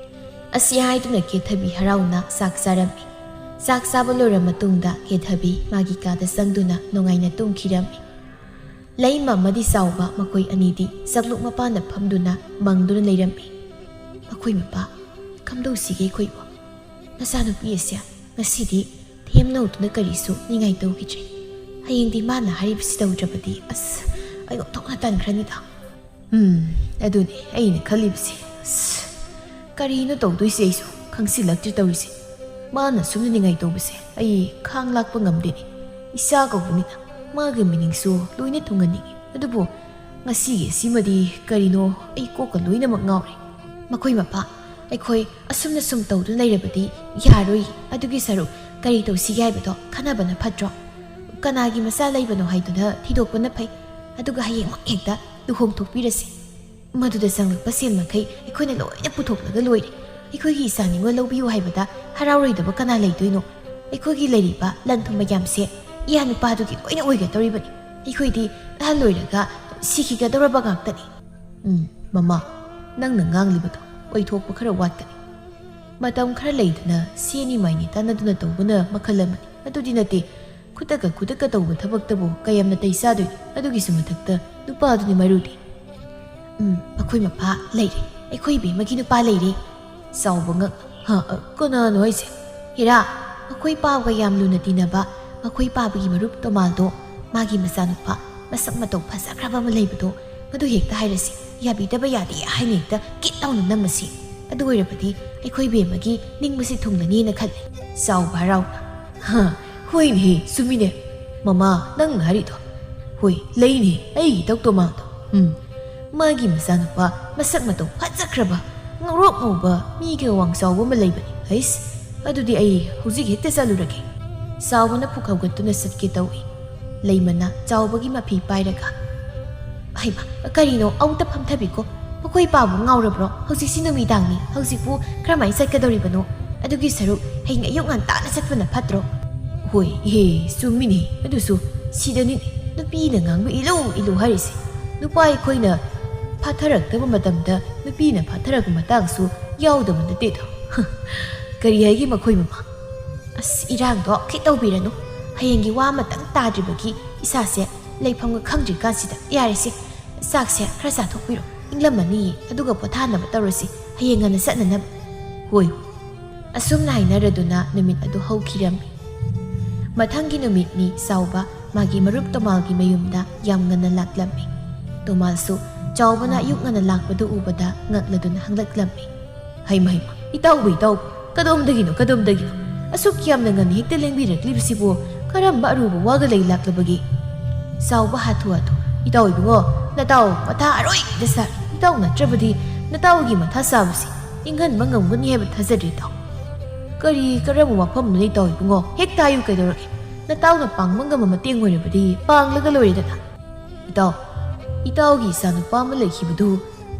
ꯑꯁꯤ ꯍꯥꯏꯗꯨꯅ ꯀꯦꯊꯕꯤ ꯍꯔꯥꯎꯅ ꯆꯥꯛ ꯆꯥꯔꯝꯃꯤ꯫ ꯆꯥꯛ ꯆꯥꯕ ꯂꯣꯏꯔ ꯃꯇꯨꯡꯗ ꯀꯦꯊꯕꯤ ꯃꯥꯒꯤ ꯀꯥꯗ ꯆꯪꯗꯨꯅ ꯅꯨꯡꯉꯥꯏꯅ ꯇꯨꯝꯈꯤꯔꯝꯃꯤ꯫ ꯂꯩꯃ ꯑꯃꯗꯤ ꯆꯥꯎꯕ ꯃꯈꯣꯏ ꯑꯅꯤꯗꯤ ꯆꯥꯛꯂꯨꯛ ꯃꯄꯥꯟꯗ ꯐꯝꯗꯨꯅ ꯃꯪꯗꯨꯅ ꯂꯩꯔꯝꯃꯤ꯫ "ꯑꯩꯈꯣꯏ ꯃꯄꯥ, ꯀꯝꯗꯧꯁꯤꯒꯦ ꯑꯩꯈꯣꯏꯕꯨ? ꯅꯆꯥꯅꯨꯄꯤ ꯑꯁꯦ ꯉꯁꯤꯗꯤ ꯊꯦꯝꯅꯧꯗꯨꯅ ꯀꯔꯤꯁꯨ ꯅꯤꯡꯉꯥꯏ ꯇꯧꯈꯤꯗ꯭ꯔꯦ꯫ ꯍꯌꯦꯡꯗꯤ ꯃꯥꯅ ꯍꯥꯏꯔꯤꯕꯁꯤ ꯇꯧꯗ꯭ꯔꯕꯗꯤ, ꯑꯁ, ꯑꯩ ꯑꯣꯟꯊꯣꯛꯅ ꯇꯟꯈ꯭ꯔꯅꯤꯗ꯫" "ꯎꯝ, ꯑꯗꯨꯅꯤ ꯑꯩꯅ ꯈꯜꯂꯤꯕꯁꯦ꯫ ꯑꯁ, ꯀꯔꯤꯅꯣ ꯇꯧꯗꯣꯏꯁꯦ? ꯑꯩꯁꯨ ꯈꯪꯁꯤꯜꯂꯛꯇ꯭ꯔꯦ ꯇꯧꯔꯤꯁꯦ꯫ ꯃꯥꯅ ꯁꯨꯝꯅ ꯅꯤꯡꯉꯥꯏ ꯇꯧꯕꯁꯦ ꯑꯩ ꯈꯥꯡ ꯂꯥꯛꯄ ꯉꯝꯗꯦꯅꯦ꯫ ꯏꯆꯥ ꯀꯧꯕꯅꯤꯅ ꯃꯥꯒꯤ ꯃꯤꯅꯤꯡꯁꯨ ꯂꯣꯏꯅ ꯊꯨꯡꯍꯟꯅꯤꯡꯉꯤ꯫ ꯑꯗꯨꯕꯨ ꯉꯁꯤꯒꯤ ꯑꯁꯤꯃꯗꯤ ꯀꯔꯤꯅꯣ, ꯑꯩ ꯀꯣꯛꯀ ꯂꯣꯏꯅꯃꯛ ꯉꯥꯎꯔꯦ꯫ ꯃꯈꯣꯏ ꯃꯄꯥ, ꯑꯩꯈꯣꯏ ꯑꯁꯨꯝꯅ ꯁꯨꯝ ꯇꯧꯗꯨꯅ ꯂꯩꯔꯕꯗꯤ ꯌꯥꯔꯣꯏ꯫ ꯑꯗꯨꯒꯤ ꯁꯔꯨꯛ ꯀꯔꯤ ꯇꯧꯁꯤꯒꯦ ꯍꯥꯏꯕꯗꯣ ꯈꯟꯅꯕꯅ ꯐꯠꯇ꯭ꯔꯣ? ꯀꯅꯥꯒꯤ ꯃꯆꯥ ꯂꯩꯕꯅꯣ ꯍꯥꯏꯗꯨꯅ ꯊꯤꯗꯣꯛꯄꯅ ꯐꯩ꯫ ꯑꯗꯨꯒ ꯍꯌꯦꯡꯃꯛ ꯍꯦꯛꯇ ꯂꯨꯍꯣꯡꯊꯣꯛꯄꯤꯔꯁꯤ꯫ ꯃꯗꯨꯗ ꯆꯪꯂꯛꯄ ꯁꯦꯜ ꯃꯈꯩ ꯑꯩꯈꯣꯏꯅ ꯂꯣꯏꯅ ꯄꯨꯊꯣꯛꯂꯒ ꯂꯣꯏꯔꯦ꯫ ꯑꯩꯈꯣꯏꯒꯤ ꯏꯆꯥ ꯅꯤꯉꯣꯜ ꯂꯧꯕꯤꯌꯨ ꯍꯥꯏꯕꯗ ꯍꯔꯥꯎꯔꯣꯏꯗꯕ ꯀꯅꯥ ꯂꯩꯗꯣꯏꯅꯣ? ꯑꯩꯈꯣꯏꯒꯤ ꯂꯩꯔꯤꯕ ꯂꯟ ꯊꯨꯝ ꯃꯌꯥꯝꯁꯦ ꯏꯌꯥ ꯅꯨꯄꯥꯗꯨꯒꯤ ꯂꯣꯏꯅ ꯑꯣꯏꯒꯗꯧꯔꯤꯕꯅꯤ꯫ ꯑꯩꯈꯣꯏꯗꯤ ꯑꯍꯜ ꯑꯣꯏꯔꯒ ꯁꯤꯈꯤꯒꯗꯧꯔꯕ ꯉꯥꯛꯇꯅꯤ꯫ ꯎꯝ, ꯃꯃꯥ, ꯅꯪꯅ ꯉꯥꯡꯂꯤꯕꯗꯣ ꯑꯣꯏꯊꯣꯛꯄ ꯈꯔ ꯋꯥꯠꯀꯅꯤ꯫ ꯃꯇꯝ ꯈꯔ ꯂꯩꯗꯅ ꯁꯦꯅꯤ ꯃꯥꯏꯅꯤ ꯇꯥꯟꯅꯗꯨꯅ ꯇꯧꯕꯅ ꯃꯈꯜ ꯑꯃꯅꯤ꯫ ꯑꯗꯨꯗꯤ ꯅꯠꯇꯦ, ꯈꯨꯗꯛꯀ ꯈꯨꯗꯛꯀ ꯇꯧꯕ ꯊꯕꯛꯇꯕꯨ ꯀꯌꯥꯝ ꯅꯥꯇꯩ ꯆꯥꯗꯣꯏꯅꯣ? ꯑꯗꯨꯒꯤꯁꯨ ꯃꯊꯛꯇ ꯅꯨꯄꯥꯗꯨꯅꯤ ꯃꯔꯨꯗꯤ꯫ ꯎꯝ, ꯃꯈꯣꯏ ꯃꯄꯥ ꯂꯩꯔꯦ꯫ ꯑꯩꯈꯣꯏ ꯏꯕꯦꯝꯃꯒꯤ ꯅꯨꯄꯥ ꯂꯩꯔꯦ꯫ ꯆꯥꯎꯕ ꯉꯛ-, ꯍꯥ, ꯑ, ꯀꯅꯥꯅꯣ ꯍꯥꯏꯁꯦ? ꯍꯦꯔꯥ, ꯃꯈꯣꯏ ꯄꯥꯕꯒ ꯌꯥꯝ ꯂꯨꯅ ꯇꯤꯟꯅꯕ ꯃꯈꯣꯏ ꯄꯥꯕꯒꯤ ꯃꯔꯨꯞ ꯇꯣꯃꯥꯜꯗꯣ, ꯃꯥꯒꯤ ꯃꯆꯥꯅꯨꯄꯥ ꯃꯁꯛ ꯃꯇꯧ ꯐꯖꯈ꯭ꯔꯕ ꯑꯃ ꯂꯩꯕꯗꯣ, ꯃꯗꯨ ꯍꯦꯛꯇ ꯍꯥꯏꯔꯁꯤ꯫ ꯌꯥꯕꯤꯗꯕ ꯌꯥꯗꯦ ꯍꯥꯏꯅ ꯍꯦꯛꯇ ꯀꯤꯠ ꯂꯥꯎꯅ ꯅꯝꯃꯁꯤ꯫ ꯑꯗꯨ ꯑꯣꯏꯔꯕꯗꯤ ꯑꯩꯈꯣꯏ ꯕꯦꯝꯃꯒꯤ ꯅꯤꯡꯕꯁꯤ ꯊꯨꯡꯂꯅꯤꯅ ꯈꯜꯂꯤ꯫ ꯆꯥꯎꯕ ꯍꯔꯥꯎꯅ, "ꯍꯥ, ꯍꯣꯏꯅꯦ, ꯆꯨꯝꯃꯤꯅꯦ꯫ ꯃꯃꯥ, ꯅꯪꯅ ꯍꯥꯏꯔꯤꯗꯣ꯫ ꯍꯣꯏ, ꯂꯩꯅꯦ, ꯑꯩꯒꯤ ꯏꯇꯧ ꯇꯣꯃꯥꯗꯣ꯫ ꯎꯝ, ꯃꯥꯒꯤ ꯃꯆꯥꯅꯨꯄꯥ ꯃꯁꯛ ꯃꯇꯧ ꯐꯖꯈ꯭ꯔꯕ, ꯉꯧꯔꯣꯛ ꯉꯧꯕ, ꯃꯤꯒ ꯋꯥꯡ ꯆꯥꯎꯕ ꯑꯃ ꯂꯩꯕꯅꯤ꯫ ꯍꯩꯁ, ꯑꯗꯨꯗꯤ ꯑꯩ ꯍꯧꯖꯤꯛ ꯍꯦꯛꯇ ꯆꯠꯂꯨꯔꯒꯦ꯫" ꯆꯥꯎꯕꯅ ꯐꯨꯛ ꯍꯧꯒꯠꯇꯨꯅ ꯆꯠꯀꯦ ꯇꯧꯏ꯫ ꯂꯩꯃꯅ ꯆꯥꯎꯕꯒꯤ ꯃꯐꯤ ꯄꯥꯏꯔꯒ, "ꯍꯩꯃꯥ, ꯀꯔꯤꯅꯣ? ꯑꯃꯨꯛꯇ ꯐꯝꯊꯕꯤꯀꯣ꯫ ꯃꯈꯣꯏ ꯄꯥꯕꯨ ꯉꯥꯎꯔꯕ꯭ꯔꯣ? ꯍꯧꯖꯤꯛꯁꯤ ꯅꯨꯃꯤꯗꯥꯡꯅꯤ꯫ ꯍꯧꯖꯤꯛꯄꯨ ꯀꯔꯝꯍꯥꯏꯅ ꯆꯠꯀꯗꯧꯔꯤꯕꯅꯣ? ꯑꯗꯨꯒꯤ ꯁꯔꯨꯛ ꯍꯌꯦꯡ ꯑꯌꯨꯛ ꯉꯟꯇꯥꯅ ꯆꯠꯄꯅ ꯐꯠꯇ꯭ꯔꯣ?" "ꯍꯣꯏ, ꯏꯍꯦ, ꯆꯨꯝꯃꯤꯅꯦ꯫ ꯑꯗꯨꯁꯨ ꯁꯤꯗꯅꯤꯅꯦ ꯅꯨꯄꯤꯅ ꯉꯥꯡꯕ ꯏꯂꯨ ꯏꯂꯨ ꯍꯥꯏꯔꯤꯁꯦ꯫ ꯅꯨꯄꯥ ꯑꯩꯈꯣꯏꯅ ꯐꯥꯊꯔꯛꯇꯕ ꯃꯇꯝꯗ ꯅꯨꯄꯤꯅ ꯐꯥꯊꯔꯛꯄ ꯃꯇꯥꯡꯁꯨ ꯌꯥꯎꯗꯕ ꯅꯠꯇꯦꯗꯣ꯫" ꯀꯔꯤ ꯍꯥꯏꯒꯦ ꯃꯈꯣꯏ ꯃꯃꯥ? ꯑꯁ, ꯏꯔꯥꯡꯗꯣ ꯈꯤꯠ ꯇꯧꯕꯤꯔꯅꯨ꯫ ꯍꯌꯦꯡꯒꯤ ꯋꯥ ꯑꯃꯇꯪ ꯇꯥꯗ꯭ꯔꯤꯕꯒꯤ ꯏꯁꯥꯁꯦ ꯂꯩꯐꯝꯒ ꯈꯪꯗ꯭ꯔꯤꯀꯥꯟꯁꯤꯗ꯫ ꯌꯥꯔꯦꯁꯦ, ꯆꯥꯛꯁꯦ ꯈꯔ ꯆꯥꯊꯣꯛꯄꯤꯔꯣ꯫ ꯏꯪꯂꯝꯃꯅꯤꯌꯦ꯫ ꯑꯗꯨꯒ ꯄꯣꯊꯥꯅꯕ ꯇꯧꯔꯁꯤ, ꯍꯌꯦꯡ ꯉꯟꯅ ꯆꯠꯅꯅꯕ꯫ ꯍꯣꯏ꯫ ꯑꯁꯨꯝꯅ ꯍꯥꯏꯅꯔꯗꯨꯅ ꯅꯨꯃꯤꯠ ꯑꯗꯨ ꯍꯧꯈꯤꯔꯝꯃꯤ꯫ ꯃꯊꯪꯒꯤ ꯅꯨꯃꯤꯠꯅꯤ ꯆꯥꯎꯕ ꯃꯥꯒꯤ ꯃꯔꯨꯞ ꯇꯣꯃꯥꯜꯒꯤ ꯃꯌꯨꯝꯗ ꯌꯥꯝ ꯉꯟꯅ ꯂꯥꯛꯂꯝꯃꯤ꯫ ꯇꯣꯃꯥꯜꯁꯨ ꯆꯥꯎꯕꯅ ꯑꯌꯨꯛ ꯉꯟꯅ ꯂꯥꯛꯄꯗꯨ ꯎꯕꯗ ꯉꯛꯂꯗꯨꯅ ꯍꯪꯂꯛꯂꯝꯃꯤ꯫ ꯍꯩꯃ ꯍꯩꯃ, ꯏꯇꯥꯎꯕꯨ ꯏꯇꯥꯎꯕꯨ, ꯀꯗꯣꯝꯗꯒꯤꯅꯣ ꯀꯗꯣꯝꯗꯒꯤꯅꯣ? ꯑꯁꯨꯛ ꯌꯥꯝꯅ ꯉꯟꯅ ꯍꯦꯛꯇ ꯂꯦꯡꯕꯤꯔꯛꯂꯤꯕꯁꯤꯕꯨ ꯀꯔꯝꯕ ꯑꯔꯨꯕ ꯋꯥꯒ ꯂꯩ ꯂꯥꯛꯂꯕꯒꯦ? ꯆꯥꯎꯕ ꯍꯥꯊꯨ ꯍꯥꯊꯨ, ꯏꯇꯥꯎ ꯏꯕꯨꯡꯉꯣ, ꯅꯇꯥꯎ ꯃꯊꯥ ꯑꯔꯣꯏꯕꯤꯗ ꯁꯥꯔꯤ꯫ ꯏꯇꯥꯎ ꯅꯠꯇ꯭ꯔꯕꯗꯤ ꯅꯇꯥꯎꯒꯤ ꯃꯊꯥ ꯁꯥꯕꯁꯤ ꯏꯪꯍꯟꯕ ꯉꯝꯒꯅꯤ ꯍꯥꯏꯕ ꯊꯥꯖꯗ꯭ꯔꯦ ꯏꯇꯥꯎ꯫ ꯀꯔꯤ ꯀꯔꯝꯕ ꯋꯥꯐꯝꯅꯣꯅꯦ ꯏꯇꯥꯎ ꯏꯕꯨꯡꯉꯣ? ꯍꯦꯛꯇ ꯍꯥꯏꯌꯨ ꯀꯩꯗꯧꯔꯒꯦ? ꯅꯇꯥꯎꯅ ꯄꯥꯡꯕ ꯉꯝꯕ ꯃꯇꯦꯡ ꯑꯣꯏꯔꯕꯗꯤ ꯄꯥꯡꯂꯒ ꯂꯣꯏꯔꯦꯗꯅ꯫ ꯏꯇꯥꯎ, ꯏꯇꯥꯎꯒꯤ ꯏꯆꯥꯅꯨꯄꯥ ꯑꯃ ꯂꯩꯈꯤꯕꯗꯣ,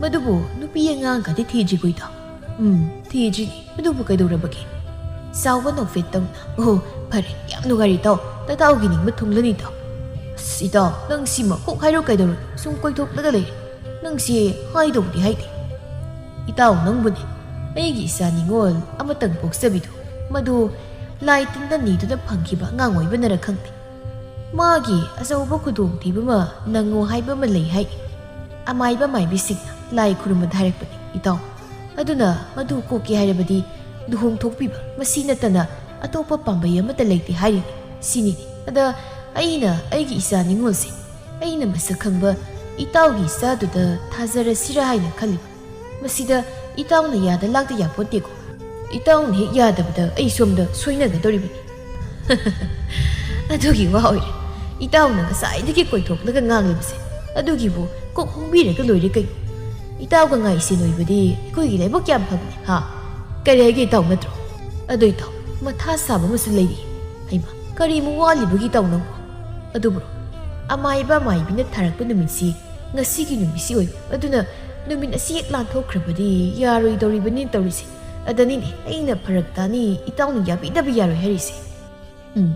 ꯃꯗꯨꯕꯨ ꯅꯨꯄꯤ ꯑꯉꯥꯡꯒꯗꯤ ꯊꯤꯗ꯭ꯔꯤꯕꯣ ꯏꯇꯥꯎ? ꯎꯝ, ꯊꯤꯗ꯭ꯔꯤꯅꯤ꯫ ꯑꯗꯨꯕꯨ ꯀꯩꯗꯧꯔꯕꯒꯦ? ꯆꯥꯎꯕ ꯅꯣꯛꯐꯦꯠ ꯇꯧꯅ, ꯑꯣ, ꯐꯔꯦ, ꯌꯥꯝ ꯅꯨꯡꯉꯥꯏꯔꯦ ꯏꯇꯥꯎ, ꯅꯇꯥꯎꯒꯤ ꯅꯤꯡꯕ ꯊꯨꯡꯂꯅꯤ ꯏꯇꯥꯎ꯫ ꯑꯁ ꯏꯇꯥꯎ, ꯅꯪ ꯁꯤꯃ ꯀꯣꯛ ꯍꯥꯏꯔꯣ ꯀꯩꯗꯧꯔꯒꯦ? ꯁꯨꯝ ꯀꯣꯏꯊꯣꯛꯂꯒ ꯂꯩꯔꯦ꯫ ꯅꯪꯁꯦ ꯍꯥꯏꯗꯧꯕꯗꯤ ꯍꯥꯏꯗꯦ꯫ ꯏꯇꯥꯎ ꯅꯪꯕꯨꯅꯦ, ꯑꯩꯒꯤ ꯏꯆꯥ ꯅꯤꯉꯣꯜ ꯑꯃꯇꯪ ꯄꯣꯛꯆꯕꯤꯗꯣ, ꯃꯗꯨ ꯂꯥꯏ ꯇꯤꯟꯗ ꯅꯤꯗꯨꯅ ꯐꯪꯈꯤꯕ ꯑꯉꯥꯡ ꯑꯣꯏꯕꯅꯔ ꯈꯪꯗꯦ, ꯃꯥꯒꯤ ꯑꯆꯧꯕ ꯈꯨꯗꯣꯡꯊꯤꯕ ꯑꯃ ꯅꯪꯉꯣ ꯍꯥꯏꯕ ꯑꯃ ꯂꯩ ꯍꯥꯏ꯫ ꯑꯃꯥꯏꯕ ꯃꯥꯏꯕꯤꯁꯤꯡꯅ ꯂꯥꯏ ꯈꯨꯔꯨꯝꯕꯗ ꯍꯥꯏꯔꯛꯄꯅꯤ ꯏꯇꯥꯎ꯫ ꯑꯗꯨꯅ ꯃꯗꯨ ꯀꯣꯛꯀꯦ ꯍꯥꯏꯔꯕꯗꯤ ꯂꯨꯍꯣꯡꯊꯣꯛꯄꯤꯕ, ꯃꯁꯤ ꯅꯠꯇꯅ ꯑꯇꯣꯞꯄ ꯄꯥꯝꯕꯩ ꯑꯃꯠꯇ ꯂꯩꯇꯦ ꯍꯥꯏꯔꯤꯅꯤ꯫ ꯁꯤꯅꯤꯅꯦ꯫ ꯑꯗ ꯑꯩꯅ ꯑꯩꯒꯤ ꯏꯆꯥ ꯅꯤꯉꯣꯜꯁꯦ ꯑꯩꯅ ꯃꯁꯛ ꯈꯪꯕ ꯏꯇꯥꯎꯒꯤ ꯏꯆꯥꯗꯨꯗ ꯊꯥꯖꯔꯁꯤꯔꯥ ꯍꯥꯏꯅ ꯈꯜꯂꯤꯕ꯫ ꯃꯁꯤꯗ ꯏꯇꯥꯎꯅ ꯌꯥꯗ ꯂꯥꯛꯇ ꯌꯥꯄꯣꯠꯇꯦꯀꯣ꯫ ꯏꯇꯥꯎꯅ ꯍꯦꯛ ꯌꯥꯗꯕꯗ ꯑꯩ ꯁꯣꯝꯗ ꯁꯣꯏꯅꯒꯗꯧꯔꯤꯕꯅꯤ꯫ ꯑꯗꯨꯒꯤ ꯋꯥ ꯑꯣꯏꯔꯦ꯫ ꯏꯇꯥꯎꯅ ꯉꯁꯥꯏꯗꯒꯤ ꯀꯣꯏꯊꯣꯛꯂꯒ ꯉꯥꯡꯂꯤꯕꯁꯦ꯫ ꯑꯗꯨꯒꯤꯕꯨ ꯀꯣꯛ ꯍꯣꯡꯕꯤꯔꯒ ꯂꯣꯏꯔꯦ ꯀꯩꯅꯣ꯫ ꯏꯇꯥꯎꯒ ꯉꯥꯏꯁꯦꯟ ꯑꯣꯏꯕꯗꯤ ꯑꯩꯈꯣꯏꯒꯤ ꯂꯥꯏꯕꯛ ꯌꯥꯝ ꯐꯕꯅꯤ, ꯍꯥ? ꯀꯔꯤ ꯍꯥꯏꯒꯦ ꯏꯇꯥꯎ ꯅꯠꯇ꯭ꯔꯣ? ꯑꯗꯣ ꯏꯇꯥꯎ, ꯃꯊꯥ ꯁꯥꯕ ꯑꯃꯁꯨ ꯂꯩꯔꯤ꯫ ꯍꯩꯃꯥ, ꯀꯔꯤꯃꯨꯛ ꯋꯥꯠꯂꯤꯕꯒꯤ ꯏꯇꯥꯎ ꯅꯪꯕꯨ? ꯑꯗꯨꯕꯨ ꯑꯃꯥꯏꯕ ꯑꯃꯥꯏꯕꯤꯅ ꯊꯥꯔꯛꯄ ꯅꯨꯃꯤꯠꯁꯤ ꯉꯁꯤꯒꯤ ꯅꯨꯃꯤꯠꯁꯤ ꯑꯣꯏꯕ꯫ ꯑꯗꯨꯅ ꯅꯨꯃꯤꯠ ꯑꯁꯤ ꯍꯦꯛ ꯂꯥꯟꯊꯣꯛꯈ꯭ꯔꯕꯗꯤ ꯌꯥꯔꯣꯏꯗꯧꯔꯤꯕꯅꯤ ꯇꯧꯔꯤꯁꯦ꯫ ꯑꯗꯅꯤꯅꯦ ꯑꯩꯅ ꯐꯔꯛ ꯇꯥꯅꯤ, ꯏꯇꯥꯎꯅ ꯌꯥꯕꯤꯗꯕ ꯌꯥꯔꯣꯏ ꯍꯥꯏꯔꯤꯁꯦ꯫ ꯎꯝ,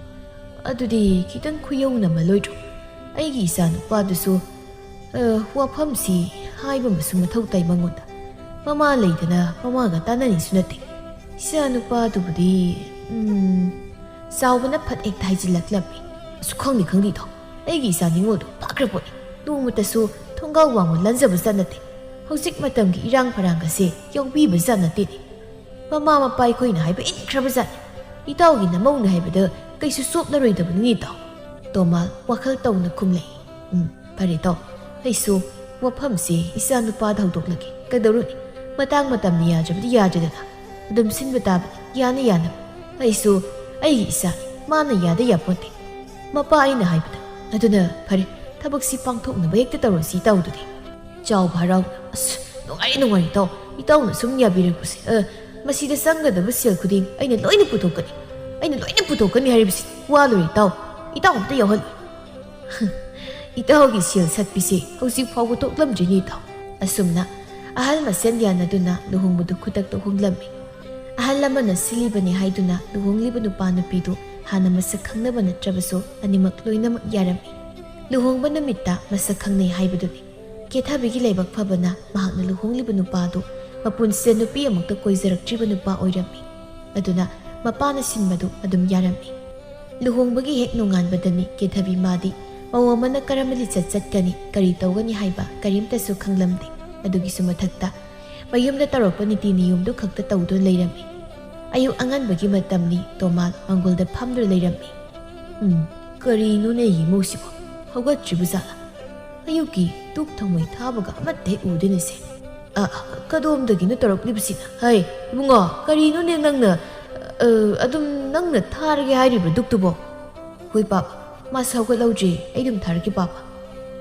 ꯑꯗꯨꯗꯤ ꯈꯤꯇꯪ ꯈꯨꯌꯧꯅꯃꯜꯂꯣꯏꯗ꯭ꯔꯣ? ꯑꯩꯒꯤ ꯏꯆꯥ ꯅꯨꯄꯥꯗꯨꯁꯨ, ꯑ, ꯋꯥꯐꯝꯁꯤ ꯍꯥꯏꯕ ꯑꯃꯁꯨ ꯃꯊꯧ ꯇꯥꯏ ꯃꯉꯣꯟꯗ꯫ ꯃꯃꯥ ꯂꯩꯗꯅ ꯃꯃꯥꯒ ꯇꯥꯟꯅꯅꯤꯁꯨ ꯅꯠꯇꯦ꯫ ꯏꯆꯥ ꯅꯨꯄꯥꯗꯨꯕꯨꯗꯤ, ꯎꯝ, ꯆꯥꯎꯕꯅ ꯐꯠ ꯍꯦꯛꯇ ꯍꯥꯏꯖꯤꯜꯂꯛꯂꯝꯃꯤ꯫ ꯑꯁꯨ ꯈꯪꯗꯦ ꯈꯪꯗꯦ ꯏꯇꯥꯎ, ꯑꯩꯒꯤ ꯏꯆꯥ ꯅꯤꯉꯣꯜꯗꯣ ꯐꯈ꯭ꯔ ꯄꯣꯠꯅꯤ꯫ ꯅꯣꯡꯃꯇꯁꯨ ꯊꯣꯡꯒꯥꯎ ꯋꯥꯡꯃ ꯂꯟꯖꯕ ꯖꯥꯠ ꯅꯠꯇꯦ꯫ ꯍꯧꯖꯤꯛ ꯃꯇꯝꯒꯤ ꯏꯔꯥꯡ ꯐꯔꯥꯡꯒꯁꯦ ꯌꯥꯎꯕꯤꯕ ꯖꯥꯠ ꯅꯠꯇꯦꯅꯦ꯫ ꯃꯃꯥ ꯃꯄꯥ ꯑꯩꯈꯣꯏꯅ ꯍꯥꯏꯕ ꯏꯟꯈ꯭ꯔꯕ ꯖꯥꯠꯅꯤ꯫ ꯏꯇꯥꯎꯒꯤ ꯅꯃꯧꯅ ꯍꯥꯏꯕꯗ ꯀꯩꯁꯨ ꯆꯣꯞꯅꯔꯣꯏꯗꯕꯅꯤ ꯏꯇꯥꯎ꯫ ꯇꯣꯃꯥꯜ ꯋꯥꯈꯜ ꯇꯧꯅ ꯈꯨꯝꯂꯛꯏ꯫ ꯎꯝ, ꯐꯔꯦ ꯏꯇꯥꯎ, ꯑꯩꯁꯨ ꯋꯥꯐꯝꯁꯦ ꯏꯆꯥ ꯅꯨꯄꯥꯗ ꯍꯧꯗꯣꯛꯂꯒꯦ꯫ ꯀꯩꯗꯧꯔꯨꯅꯤ? ꯃꯇꯥꯡ ꯃꯇꯝꯅ ꯌꯥꯗ꯭ꯔꯕꯗꯤ ꯌꯥꯗ꯭ꯔꯦꯗꯅ, ꯑꯗꯨꯝ ꯁꯤꯟꯕ ꯇꯥꯕꯅꯤ, ꯌꯥꯅ ꯌꯥꯅꯕ꯫ ꯑꯩꯁꯨ ꯑꯩꯒꯤ ꯏꯆꯥ, ꯃꯥꯅ ꯌꯥꯗ ꯌꯥꯄꯣꯟꯇꯦ꯫ ꯃꯄꯥ ꯑꯩꯅ ꯍꯥꯏꯕꯗ, ꯑꯗꯨꯅ ꯐꯔꯦ, ꯊꯕꯛꯁꯤ ꯄꯥꯡꯊꯣꯛꯅꯕ ꯍꯦꯛꯇ ꯇꯧꯔꯁꯤ ꯏꯇꯥꯎꯗꯨꯗꯤ꯫ ꯆꯥꯎꯕ ꯍꯔꯥꯎ, ꯑꯁ, ꯅꯨꯡꯉꯥꯏꯔꯦ, ꯅꯨꯡꯉꯥꯏꯔꯦ ꯏꯇꯥꯎ, ꯏꯇꯥꯎꯅ ꯁꯨꯝ ꯌꯥꯕꯤꯔꯛꯄꯁꯦ꯫ ꯑ, ꯃꯁꯤꯗ ꯆꯪꯒꯗꯕ ꯁꯦꯜ ꯈꯨꯗꯤꯡ ꯑꯩꯅ ꯂꯣꯏꯅ ꯄꯨꯊꯣꯛꯀꯅꯤ, ꯑꯩꯅ ꯂꯣꯏꯅ ꯄꯨꯊꯣꯛꯀꯅꯤ ꯍꯥꯏꯔꯤꯕꯁꯤ꯫ ꯋꯥ ꯂꯣꯏꯔꯦ ꯏꯇꯥꯎ, ꯏꯇꯥꯎ ꯑꯝꯇ ꯌꯥꯎꯍꯜꯂꯨ꯫ ꯏꯇꯥꯎꯒꯤ ꯁꯦꯜ ꯁꯠꯄꯤꯁꯦ ꯍꯧꯖꯤꯛ ꯐꯥꯎꯕ ꯊꯣꯛꯂꯝꯗ꯭ꯔꯤꯅꯦ ꯏꯇꯥꯎ꯫ ꯑꯁꯨꯝꯅ ꯑꯍꯜ ꯃꯁꯦꯟ ꯌꯥꯅꯗꯨꯅ ꯂꯨꯍꯣꯡꯕꯗꯨ ꯈꯨꯗꯛꯇ ꯍꯣꯡꯂꯝꯃꯤ꯫ ꯑꯍꯜ ꯑꯃꯅ ꯁꯤꯜꯂꯤꯕꯅꯤ ꯍꯥꯏꯗꯨꯅ ꯂꯨꯍꯣꯡꯂꯤꯕ ꯅꯨꯄꯥ ꯅꯨꯄꯤꯗꯨ ꯍꯥꯟꯅ ꯃꯁꯛ ꯈꯪꯅꯕ ꯅꯠꯇ꯭ꯔꯕꯁꯨ ꯑꯅꯤꯃꯛ ꯂꯣꯏꯅꯃꯛ ꯌꯥꯔꯝꯃꯤ꯫ ꯂꯨꯍꯣꯡꯕ ꯅꯨꯃꯤꯠꯇ ꯃꯁꯛ ꯈꯪꯅꯩ ꯍꯥꯏꯕꯗꯨꯅꯤ꯫ ꯀꯦꯊꯕꯤꯒꯤ ꯂꯥꯏꯕꯛ ꯐꯕꯅ ꯃꯍꯥꯛꯅ ꯂꯨꯍꯣꯡꯂꯤꯕ ꯅꯨꯄꯥ ꯑꯗꯨ ꯃꯄꯨꯟꯁꯤꯗ ꯅꯨꯄꯤ ꯑꯃꯨꯛꯇ ꯀꯣꯏꯖꯔꯛꯇ꯭ꯔꯤꯕ ꯅꯨꯄꯥ ꯑꯣꯏꯔꯝꯃꯤ꯫ ꯑꯗꯨꯅ ꯃꯄꯥꯅ ꯁꯤꯟꯕꯗꯨ ꯑꯗꯨꯝ ꯌꯥꯔꯝꯃꯤ꯫ ꯂꯨꯍꯣꯡꯕꯒꯤ ꯍꯦꯛ ꯅꯣꯡꯉꯥꯟꯕꯗꯅꯤ ꯀꯦꯊꯕꯤ ꯃꯥꯗꯤ ꯃꯧ ꯑꯃꯅ ꯀꯔꯝꯕ ꯂꯤꯆꯠ ꯆꯠꯀꯅꯤ, ꯀꯔꯤ ꯇꯧꯒꯅꯤ ꯍꯥꯏꯕ ꯀꯔꯤꯝꯇꯁꯨ ꯈꯪꯂꯝꯗꯦ꯫ ꯑꯗꯨꯒꯤꯁꯨ ꯃꯊꯛꯇ ꯃꯌꯨꯝꯗ ꯇꯧꯔꯛꯄ ꯅꯤꯇꯤ ꯅꯤꯌꯣꯝꯗꯨ ꯈꯛꯇ ꯇꯧꯗꯨꯅ ꯂꯩꯔꯝꯃꯤ꯫ ꯑꯌꯨꯛ ꯑꯉꯟꯕꯒꯤ ꯃꯇꯝꯅꯤ, ꯇꯣꯃꯥꯜ ꯃꯪꯒꯣꯜꯗ ꯐꯝꯗꯨꯅ ꯂꯩꯔꯝꯃꯤ꯫ "ꯎꯝ, ꯀꯔꯤꯅꯣꯅꯦ ꯏꯃꯧꯁꯤꯕꯣ? ꯍꯧꯒꯠꯇ꯭ꯔꯤꯕ ꯖꯥꯠꯂꯥ? ꯑꯌꯨꯛꯀꯤ ꯙꯨꯛ ꯊꯥꯎꯃꯩ ꯊꯥꯕꯒ ꯑꯃꯠꯇ ꯍꯦꯛ ꯎꯗꯦꯅꯦꯁꯦ꯫ ꯑ, ꯀꯗꯣꯝꯗꯒꯤꯅꯣ ꯇꯧꯔꯛꯂꯤꯕꯁꯤꯅ? ꯍꯩ, ꯏꯕꯨꯡꯉꯣ, ꯀꯔꯤꯅꯣꯅꯦ ꯅꯪꯅ, ꯑ, ꯑꯗꯨꯝ ꯅꯪꯅ ꯊꯥꯔꯒꯦ ꯍꯥꯏꯔꯤꯕ ꯙꯨꯛꯇꯨꯕꯣ?" "ꯍꯣꯏ ꯄꯥꯕ, ꯃꯥꯁꯨ ꯍꯧꯒꯠꯍꯧꯗ꯭ꯔꯤ, ꯑꯩ ꯑꯗꯨꯝ ꯊꯥꯔꯛꯀꯦ ꯄꯥꯕ꯫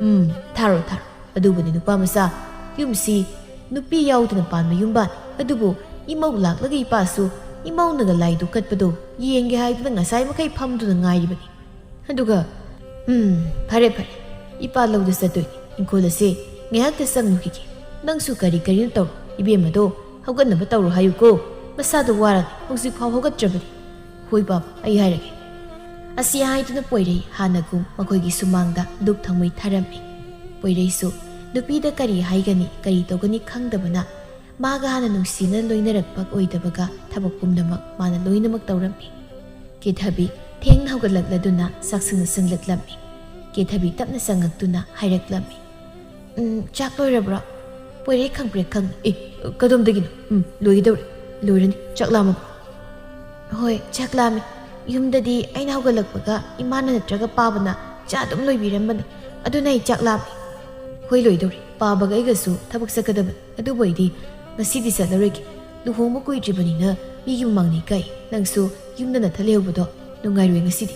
ꯎꯝ, ꯊꯥꯔꯣ, ꯊꯥꯔꯣ꯫ ꯑꯗꯨꯕꯨꯅꯤ ꯅꯨꯄꯥ ꯃꯆꯥ, ꯌꯨꯝꯁꯤ ꯅꯨꯄꯤ ꯌꯥꯎꯗꯅ ꯄꯥꯟꯕ ꯌꯨꯝꯕꯥꯟ꯫ ꯑꯗꯨꯕꯨ ꯏꯃꯧ ꯂꯥꯛꯂꯒ ꯏꯄꯥꯁꯨ ꯏꯃꯧꯅꯒ ꯂꯥꯏꯗꯨ ꯀꯠꯄꯗꯣ ꯌꯦꯡꯒꯦ ꯍꯥꯏꯗꯨꯅ ꯉꯁꯥꯏ ꯃꯈꯩ ꯐꯝꯗꯨꯅ ꯉꯥꯏꯔꯤꯕꯅꯤ꯫ ꯑꯗꯨꯒ, ꯎꯝ, ꯐꯔꯦ, ꯐꯔꯦ, ꯏꯄꯥ ꯂꯧꯗ ꯆꯠꯇꯣꯏꯅꯤ, ꯏꯪꯈꯣꯜ ꯑꯁꯦ ꯉꯥꯏꯍꯥꯛꯇ ꯆꯪꯉꯨꯈꯤꯒꯦ꯫ ꯅꯪꯁꯨ ꯀꯔꯤ ꯀꯔꯤꯅꯣ ꯇꯧꯔꯣ, ꯏꯕꯦꯝꯃꯗꯣ ꯍꯧꯒꯠꯅꯕ ꯇꯧꯔꯣ ꯍꯥꯏꯌꯨꯀꯣ, ꯃꯁꯥꯗꯣ ꯋꯥꯔꯅꯤ, ꯍꯧꯖꯤꯛ ꯐꯥꯎ ꯍꯧꯒꯠꯇ꯭ꯔꯕꯅꯤ꯫" "ꯍꯣꯏ ꯕꯥꯕꯥ, ꯑꯩ ꯍꯥꯏꯔꯒꯦ꯫" ꯑꯁꯤ ꯍꯥꯏꯗꯨꯅ ꯄꯣꯏꯔꯩ ꯍꯥꯟꯅꯒꯨꯝ ꯃꯈꯣꯏꯒꯤ ꯁꯨꯃꯥꯡꯗ ꯙꯨꯛ ꯊꯥꯎꯃꯩ ꯊꯥꯔꯝꯃꯤ꯫ ꯄꯣꯏꯔꯩꯁꯨ ꯅꯨꯄꯤꯗ ꯀꯔꯤ ꯍꯥꯏꯒꯅꯤ, ꯀꯔꯤ ꯇꯧꯒꯅꯤ ꯈꯪꯗꯕꯅ ꯃꯥꯒ ꯍꯥꯟꯅ ꯅꯨꯡꯁꯤꯅ ꯂꯣꯏꯅꯔꯛꯄ ꯑꯣꯏꯗꯕꯒ ꯊꯕꯛ ꯄꯨꯝꯅꯃꯛ ꯃꯥꯅ ꯂꯣꯏꯅꯃꯛ ꯇꯧꯔꯝꯃꯤ꯫ ꯀꯦꯊꯕꯤ ꯊꯦꯡꯅ ꯍꯧꯒꯠꯂꯛꯂꯗꯨꯅ ꯆꯥꯛꯁꯪꯗ ꯆꯪꯂꯛꯂꯝꯃꯤ꯫ ꯀꯦꯊꯕꯤ ꯇꯞꯅ ꯆꯪꯉꯛꯇꯨꯅ ꯍꯥꯏꯔꯛꯂꯝꯃꯤ꯫ "ꯎꯝ, ꯆꯥꯛ ꯂꯣꯏꯔꯕ꯭ꯔꯣ?" ꯄꯣꯏꯔꯩ ꯈꯪꯄ꯭ꯔꯦꯛ ꯈꯪ, "ꯑꯦ, ꯀꯗꯣꯝꯗꯒꯤꯅꯣ? ꯎꯝ, ꯂꯣꯏꯒꯗꯧꯔꯦ, ꯂꯣꯏꯔꯅꯤ꯫ ꯆꯥꯛ ꯂꯥꯝꯃꯕ꯭ꯔꯣ?" "ꯍꯣꯏ, ꯆꯥꯛ ꯂꯥꯝꯃꯦ꯫ ꯌꯨꯝꯗꯗꯤ ꯑꯩꯅ ꯍꯧꯒꯠꯂꯛꯄꯒ ꯏꯃꯥꯅ ꯅꯠꯇ꯭ꯔꯒ ꯄꯥꯕꯅ ꯆꯥ ꯑꯗꯨꯝ ꯂꯣꯏꯕꯤꯔꯝꯕꯅꯤ꯫ ꯑꯗꯨꯅ ꯑꯩ ꯆꯥꯛ ꯂꯥꯝꯃꯦ꯫" "ꯍꯣꯏ, ꯂꯣꯏꯗꯧꯔꯦ꯫ ꯄꯥꯕꯒ ꯑꯩꯒꯁꯨ ꯊꯕꯛ ꯆꯠꯀꯗꯕꯅꯤ꯫ ꯑꯗꯨꯕꯨ ꯑꯩꯗꯤ "ꯉꯁꯤꯗꯤ ꯆꯠꯂꯔꯣꯏꯒꯦ꯫ ꯂꯨꯍꯣꯡꯕ ꯀꯨꯏꯗ꯭ꯔꯤꯕꯅꯤꯅ ꯃꯤꯒꯤ ꯃꯃꯥꯡꯗ ꯏꯀꯥꯏ꯫ ꯅꯪꯁꯨ ꯌꯨꯝꯗ ꯅꯊꯟ ꯂꯩꯍꯧꯕꯗꯣ ꯅꯨꯡꯉꯥꯏꯔꯣꯏ ꯉꯁꯤꯗꯤ꯫"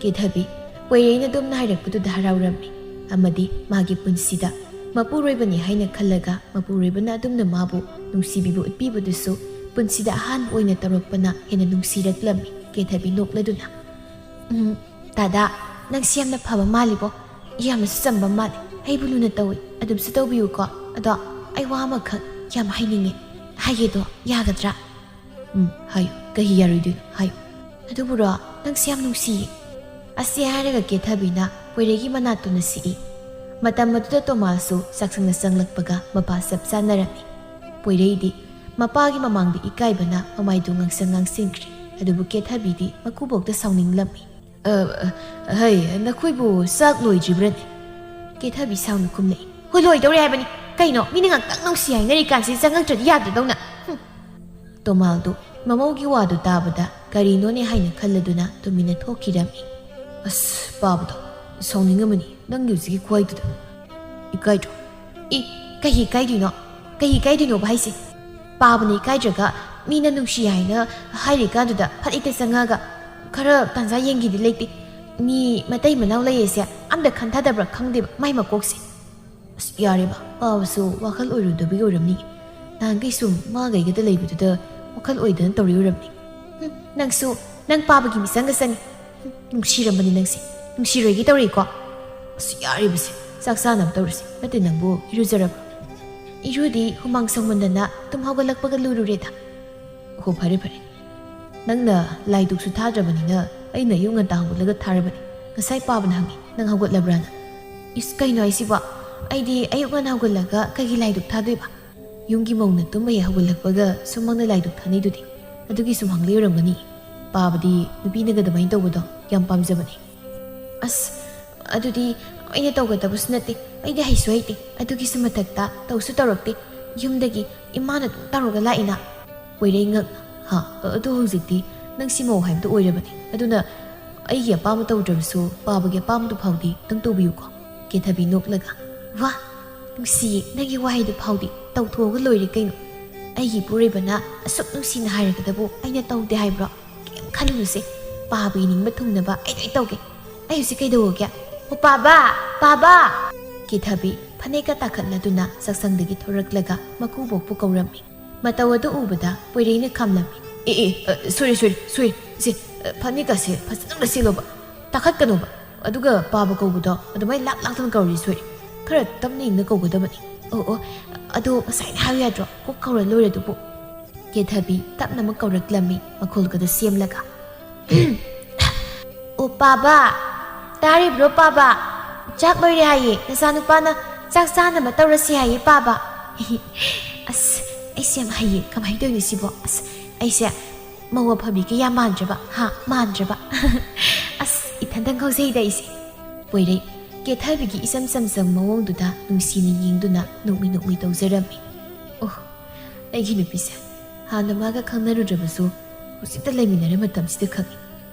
ꯀꯦꯊꯕꯤ ꯄꯣꯏꯔꯩꯅ ꯑꯗꯨꯝꯅ ꯍꯥꯏꯔꯛꯄꯗꯨꯗ ꯍꯔꯥꯎꯔꯝꯃꯤ꯫ ꯑꯃꯗꯤ ꯃꯥꯒꯤ ꯄꯨꯟꯁꯤꯗ ꯃꯄꯨꯔꯣꯏꯕꯅꯤ ꯍꯥꯏꯅ ꯈꯜꯂꯒ ꯃꯄꯨꯔꯣꯏꯕꯅ ꯑꯗꯨꯝꯅ ꯃꯥꯕꯨ ꯅꯨꯡꯁꯤꯕꯤꯕ ꯎꯠꯄꯤꯕꯗꯨꯁꯨ ꯄꯨꯟꯁꯤꯗ ꯑꯍꯥꯟꯕ ꯑꯣꯏꯅ ꯇꯧꯔꯛꯄꯅ ꯍꯦꯟꯅ ꯅꯨꯡꯁꯤꯔꯛꯂꯝꯃꯤ꯫ ꯀꯦꯊꯕꯤ ꯅꯣꯛꯂꯗꯨꯅ, "ꯎꯝ, ꯗꯥꯗꯥ, ꯅꯪꯁꯤ ꯌꯥꯝꯅ ꯐꯕ ꯃꯥꯜꯂꯤꯕꯣ꯫ ꯌꯥꯝꯅꯁꯨ ꯆꯝꯕ ꯃꯥꯜꯂꯤ꯫ ꯑꯩꯕꯨ ꯂꯨꯅ ꯇꯧꯏ꯫ ꯑꯗꯨꯝꯁꯨ ꯇꯧꯕꯤꯌꯨꯀꯣ꯫ ꯑꯗꯣ ꯑꯩ ꯋꯥ ꯑꯃꯈꯛ ꯌꯥꯝ ꯍꯥꯏꯅꯤꯡꯉꯤ꯫ ꯍꯥꯏꯒꯦꯗꯣ ꯌꯥꯒꯗ꯭ꯔꯥ?" "ꯎꯝ, ꯍꯥꯏꯌꯨ꯫ ꯀꯩꯒꯤ ꯌꯥꯔꯣꯏꯗꯣꯏꯅꯣ? ꯍꯥꯏꯌꯨ꯫" "ꯑꯗꯨꯕꯨꯔꯣ, ꯅꯪꯁꯦ ꯌꯥꯝ ꯅꯨꯡꯁꯤꯌꯦ꯫" ꯑꯁꯤ ꯍꯥꯏꯔꯒ ꯀꯦꯊꯕꯤꯅ ꯄꯣꯏꯔꯩꯒꯤ ꯃꯅꯥꯛꯇꯨꯅ ꯁꯤꯛꯏ꯫ ꯃꯇꯝ ꯑꯗꯨꯗ ꯇꯣꯃꯥꯁꯁꯨ ꯆꯥꯛꯁꯪꯗ ꯆꯪꯂꯛꯄꯒ ꯃꯄꯥ ꯆꯞ ꯆꯥꯅꯔꯝꯃꯤ꯫ ꯄꯣꯏꯔꯩꯗꯤ ꯃꯄꯥꯒꯤ ꯃꯃꯥꯡꯗ ꯏꯀꯥꯏꯕꯅ ꯃꯃꯥꯏꯗꯨ ꯉꯥꯡꯁꯪ ꯉꯥꯡꯁꯤꯟꯈ꯭ꯔꯦ꯫ ꯑꯗꯨꯕꯨ ꯀꯦꯊꯕꯤꯗꯤ ꯃꯀꯨꯕꯣꯛꯇ ꯁꯥꯎꯅꯤꯡꯂꯝꯃꯤ꯫ "ꯑ, ꯑ, ꯍꯩ, ꯅꯈꯣꯏꯕꯨ ꯆꯥꯛ ꯂꯣꯏꯗ꯭ꯔꯤꯕ꯭ꯔꯅꯦ?" ꯀꯦꯊꯕꯤ ꯁꯥꯎꯅ ꯈꯨꯝꯂꯛꯏ꯫ "ꯍꯣꯏ, ꯂꯣꯏꯗꯧꯔꯦ ꯍꯥꯏꯕꯅꯤ꯫ ꯀꯩꯅꯣ, ꯃꯤꯅ ꯉꯥꯛꯇꯪ ꯅꯨꯡꯁꯤ ꯍꯥꯏꯅꯔꯤꯀꯥꯟꯁꯤꯗ ꯆꯪꯉꯛꯇ꯭ꯔꯗꯤ ꯌꯥꯗꯗꯧꯅ꯫ ꯍꯨꯝ꯫" ꯇꯣꯃꯥꯜꯗꯨ ꯃꯃꯧꯒꯤ ꯋꯥꯗꯨ ꯇꯥꯕꯗ ꯀꯔꯤꯅꯣꯅꯦ ꯍꯥꯏꯅ ꯈꯜꯂꯗꯨꯅ ꯇꯨꯃꯤꯟꯅ ꯊꯣꯛꯈꯤꯔꯝꯃꯤ꯫ "ꯑꯁ, ꯄꯥꯕꯗꯣ ꯁꯥꯎꯅꯤꯡꯉꯝꯃꯅꯤ ꯅꯪꯒꯤ ꯍꯧꯖꯤꯛꯀꯤ ꯈꯨꯍꯥꯏꯗꯨꯗ꯫ ꯏꯀꯥꯏꯗ꯭ꯔꯣ?" "ꯏ, ꯀꯩꯒꯤ ꯏꯀꯥꯏꯗꯣꯏꯅꯣ? ꯀꯩꯒꯤ ꯏꯀꯥꯏꯗꯣꯏꯅꯣꯕ ꯍꯥꯏꯁꯦ? ꯄꯥꯕꯅ ꯏꯀꯥꯏꯗ꯭ꯔꯒ ꯃꯤꯅ ꯅꯨꯡꯁꯤ ꯍꯥꯏꯅ ꯍꯥꯏꯔꯤꯀꯥꯟꯗꯨꯗ ꯐꯠ ꯍꯦꯛꯇ ꯆꯪꯉꯛꯑꯒ ꯈꯔ ꯇꯥꯟꯖꯥ ꯌꯦꯡꯒꯦꯗꯤ ꯂꯩꯇꯦ꯫ ꯃꯤ ꯃꯇꯩ ꯃꯅꯥꯎ ꯂꯩꯌꯦꯁꯦ ꯑꯝꯇ ꯈꯟꯊꯗꯕ꯭ꯔꯥ ꯈꯪꯗꯦꯕ ꯃꯥꯏ ꯃꯀꯣꯛꯁꯦ꯫ ꯑꯁ, ꯌꯥꯔꯦꯕ, ꯄꯥꯕꯁꯨ ꯋꯥꯈꯜ ꯑꯣꯏꯔꯨꯗꯕꯒꯤ ꯑꯣꯏꯔꯝꯅꯤ꯫ ꯅꯍꯥꯟꯈꯩ ꯁꯨꯝ ꯃꯥꯒ ꯑꯩꯒꯗ ꯂꯩꯕꯗꯨꯗ ꯋꯥꯈꯜ ꯑꯣꯏꯗꯅ ꯇꯧꯔꯤ ꯑꯣꯏꯔꯝꯅꯤ꯫ ꯍꯨꯝ, ꯅꯪꯁꯨ ꯅꯪ ꯄꯥꯕꯒꯤ ꯃꯤꯆꯪꯒ ꯆꯪꯉꯤ꯫ ꯍꯨꯝ, ꯅꯨꯡꯁꯤꯔꯝꯕꯅꯤ ꯅꯪꯁꯦ꯫ ꯅꯨꯡꯁꯤꯔꯣꯏꯒꯦ ꯇꯧꯔꯤꯀꯣ꯫ ꯑꯁ, ꯌꯥꯔꯤꯕꯁꯦ, ꯆꯥꯛ ꯆꯥꯅꯕ ꯇꯧꯔꯁꯤ꯫ ꯅꯠꯇꯦ, ꯅꯪꯕꯨ ꯏꯔꯨꯖꯔꯕ?" "ꯏꯔꯨꯗꯤ ꯍꯨꯃꯥꯡ ꯁꯧꯃꯟꯗꯅ ꯇꯨꯝ ꯍꯧꯒꯠꯂꯛꯄꯒ ꯂꯨꯔꯨꯔꯦꯗ꯫" "ꯑꯣ, ꯐꯔꯦ, ꯐꯔꯦ꯫ ꯅꯪꯅ ꯂꯥꯏꯗꯨꯛꯁꯨ ꯊꯥꯗ꯭ꯔꯕꯅꯤꯅ ꯑꯩꯅ ꯑꯌꯨꯛ ꯉꯟꯇꯥ ꯍꯧꯒꯠꯂꯒ ꯊꯥꯔꯕꯅꯤ꯫ ꯉꯁꯥꯏ ꯄꯥꯕꯅ ꯍꯪꯉꯤ, ꯅꯪ ꯍꯧꯒꯠꯂꯕ꯭ꯔꯥꯅ?" "ꯏꯁ, ꯀꯩꯅꯣ ꯍꯥꯏꯁꯤꯕꯣ? ꯑꯩꯗꯤ ꯑꯌꯨꯛ ꯉꯟꯅ ꯍꯧꯒꯠꯂꯒ ꯀꯩꯒꯤ ꯂꯥꯏꯗꯨꯛ ꯊꯥꯗꯣꯏꯕ? ꯌꯨꯝꯒꯤ ꯃꯧꯅ ꯇꯨꯝꯕ ꯍꯦꯛ ꯍꯧꯒꯠꯂꯛꯄꯒ ꯁꯨꯝꯃꯛꯅ ꯂꯥꯏꯗꯨꯛ ꯊꯥꯅꯩꯗꯨꯗꯤ꯫ ꯑꯗꯨꯒꯤ ꯁꯨꯝ ꯍꯪꯂꯤ ꯑꯣꯏꯔꯝꯒꯅꯤ꯫ ꯄꯥꯕꯗꯤ ꯅꯨꯄꯤꯅꯒ ꯑꯗꯨꯃꯥꯏꯅ ꯇꯧꯕꯗꯣ ꯌꯥꯝ ꯄꯥꯝꯖꯕꯅꯦ꯫" "ꯑꯁ, ꯑꯗꯨꯗꯤ ꯑꯩꯅ ꯇꯧꯒꯗꯕꯁꯨ ꯅꯠꯇꯦ꯫ ꯑꯩꯗꯤ ꯍꯩꯁꯨ ꯍꯩꯇꯦ꯫ ꯑꯗꯨꯒꯤꯁꯨ ꯃꯊꯛꯇ ꯇꯧꯁꯨ ꯇꯧꯔꯛꯇꯦ꯫ ꯌꯨꯝꯗꯒꯤ ꯏꯃꯥꯅ ꯑꯗꯨꯝ ꯇꯧꯔꯒ ꯂꯥꯛꯏꯅ꯫" ꯄꯣꯏꯔꯩ ꯉꯛꯅ, "ꯍꯥ, ꯑꯗꯣ ꯍꯧꯖꯤꯛꯇꯤ ꯅꯪꯁꯤ ꯃꯧ ꯍꯥꯏꯕꯗꯨ ꯑꯣꯏꯔꯕꯅꯤ꯫ ꯑꯗꯨꯅ ꯑꯩꯒꯤ ꯑꯄꯥꯝꯕ ꯇꯧꯗ꯭ꯔꯕꯁꯨ ꯄꯥꯕꯒꯤ ꯑꯄꯥꯝꯕꯗꯨ ꯐꯥꯎꯗꯤ ꯑꯗꯨꯝ ꯇꯧꯕꯤꯌꯨꯀꯣ꯫" ꯀꯦꯊꯕꯤ ꯅꯣꯛꯂꯒ, "ꯋꯥ, ꯅꯨꯡꯁꯤꯌꯦ ꯅꯪꯒꯤ ꯋꯥꯍꯩꯗꯨ ꯐꯥꯎꯗꯤ꯫ ꯇꯧꯊꯣꯛꯑꯒ ꯂꯣꯏꯔꯦ ꯀꯩꯅꯣ꯫ ꯑꯩꯒꯤ ꯏꯄꯨꯔꯣꯏꯕꯅ ꯑꯁꯨꯛ ꯅꯨꯡꯁꯤꯅ ꯍꯥꯏꯔꯒꯗꯕꯨ ꯑꯩꯅ ꯇꯧꯗꯦ ꯍꯥꯏꯕ꯭ꯔꯣ? ꯀꯩꯝ ꯈꯜꯂꯨꯅꯨꯁꯦ꯫ ꯄꯥꯕꯒꯤ ꯅꯤꯡꯕ ꯊꯨꯡꯅꯕ ꯑꯩ ꯂꯣꯏ ꯇꯧꯒꯦ꯫ ꯑꯩ ꯍꯧꯖꯤꯛ ꯀꯩꯗꯧꯔꯒꯦ? "ꯑꯣ ꯄꯥꯕ! ꯄꯥꯕ!" ꯀꯦꯊꯕꯤ ꯐꯅꯦꯛꯀ ꯇꯥꯈꯠꯅꯗꯨꯅ ꯆꯥꯛꯁꯪꯗꯒꯤ ꯊꯣꯔꯛꯂꯒ ꯃꯀꯨꯕꯣꯛꯄꯨ ꯀꯧꯔꯝꯃꯤ꯫ ꯃꯇꯧ ꯑꯗꯨ ꯎꯕꯗ ꯄꯣꯏꯔꯩꯅ ꯈꯥꯝꯂꯝꯃꯤ꯫ "ꯑꯦ ꯑꯦ, ꯑ, ꯁꯣꯏꯔꯦ ꯁꯣꯏꯔꯦ ꯁꯣꯏꯔꯦ꯫ ꯏꯆꯦ, ꯑ, ꯐꯅꯦꯛꯀꯁꯦ ꯐꯖꯅ ꯁꯦꯠꯂꯣꯕ꯫ ꯇꯥꯈꯠꯀꯅꯣꯕ꯫ ꯑꯗꯨꯒ ꯄꯥꯕ ꯀꯧꯕꯗꯣ ꯑꯗꯨꯃꯥꯏꯅ ꯂꯥꯛ ꯂꯥꯛꯇꯅ ꯀꯧꯔꯤ ꯁꯣꯏꯔꯦ꯫ ꯈꯔ ꯇꯞꯅ ꯏꯪꯅ ꯀꯧꯒꯗꯕꯅꯤ꯫ ꯑꯣ ꯑꯣ, ꯑꯗꯣ ꯉꯁꯥꯏꯅ ꯍꯥꯏꯌꯨ ꯌꯥꯗ꯭ꯔꯣ? ꯀꯣꯛ ꯀꯧꯔ ꯂꯣꯏꯔꯦ ꯑꯗꯨꯕꯨ꯫" ꯀꯦꯊꯕꯤ ꯇꯞꯅ ꯑꯃ ꯀꯧꯔꯛꯂꯝꯃꯤ ꯃꯈꯣꯜꯒꯗꯣ ꯁꯦꯝꯂꯒ꯫ "ꯑꯣ ꯄꯥꯕ! ꯇꯥꯔꯤꯕ꯭ꯔꯣ ꯄꯥꯕ? ꯆꯥꯛ ꯂꯣꯏꯔꯦ ꯍꯥꯏꯌꯦ꯫ ꯅꯆꯥꯅꯨꯄꯥꯅ ꯆꯥꯛ ꯆꯥꯅꯕ ꯇꯧꯔꯁꯤ ꯍꯥꯏꯌꯦ ꯄꯥꯕ꯫" "ꯑꯁ, ꯑꯩꯁꯦ ꯌꯥꯝ ꯍꯩꯌꯦ꯫ ꯀꯃꯥꯏꯅ ꯇꯧꯔꯤꯅꯣ ꯁꯤꯕꯣ? ꯑꯁ, ꯑꯩꯁꯦ ꯃꯧ ꯑꯐꯕꯤꯒ ꯌꯥꯝ ꯃꯥꯟꯗ꯭ꯔꯕ, ꯍꯥ? ꯃꯥꯟꯗ꯭ꯔꯕ?" "ꯑꯁ, ꯏꯊꯟꯗ ꯉꯥꯎꯖꯩꯗ ꯑꯩꯁꯦ꯫" ꯄꯣꯏꯔꯩ ꯀꯦꯊꯕꯤꯒꯤ ꯏꯆꯝ ꯆꯝꯖꯕ ꯃꯑꯣꯡꯗꯨꯗ ꯅꯨꯡꯁꯤꯅ ꯌꯦꯡꯗꯨꯅ ꯅꯣꯛꯃꯤ ꯅꯣꯛꯃꯤ ꯇꯧꯖꯔꯝꯃꯤ꯫ ꯑꯣ, ꯑꯩꯒꯤ ꯅꯨꯄꯤꯁꯦ ꯍꯥꯟꯅ ꯃꯥꯒ ꯈꯪꯅꯔꯨꯗ꯭ꯔꯕꯁꯨ ꯍꯧꯖꯤꯛꯇ ꯂꯩꯃꯤꯟꯅꯔ ꯃꯇꯝꯁꯤꯗ ꯈꯪꯉꯤ꯫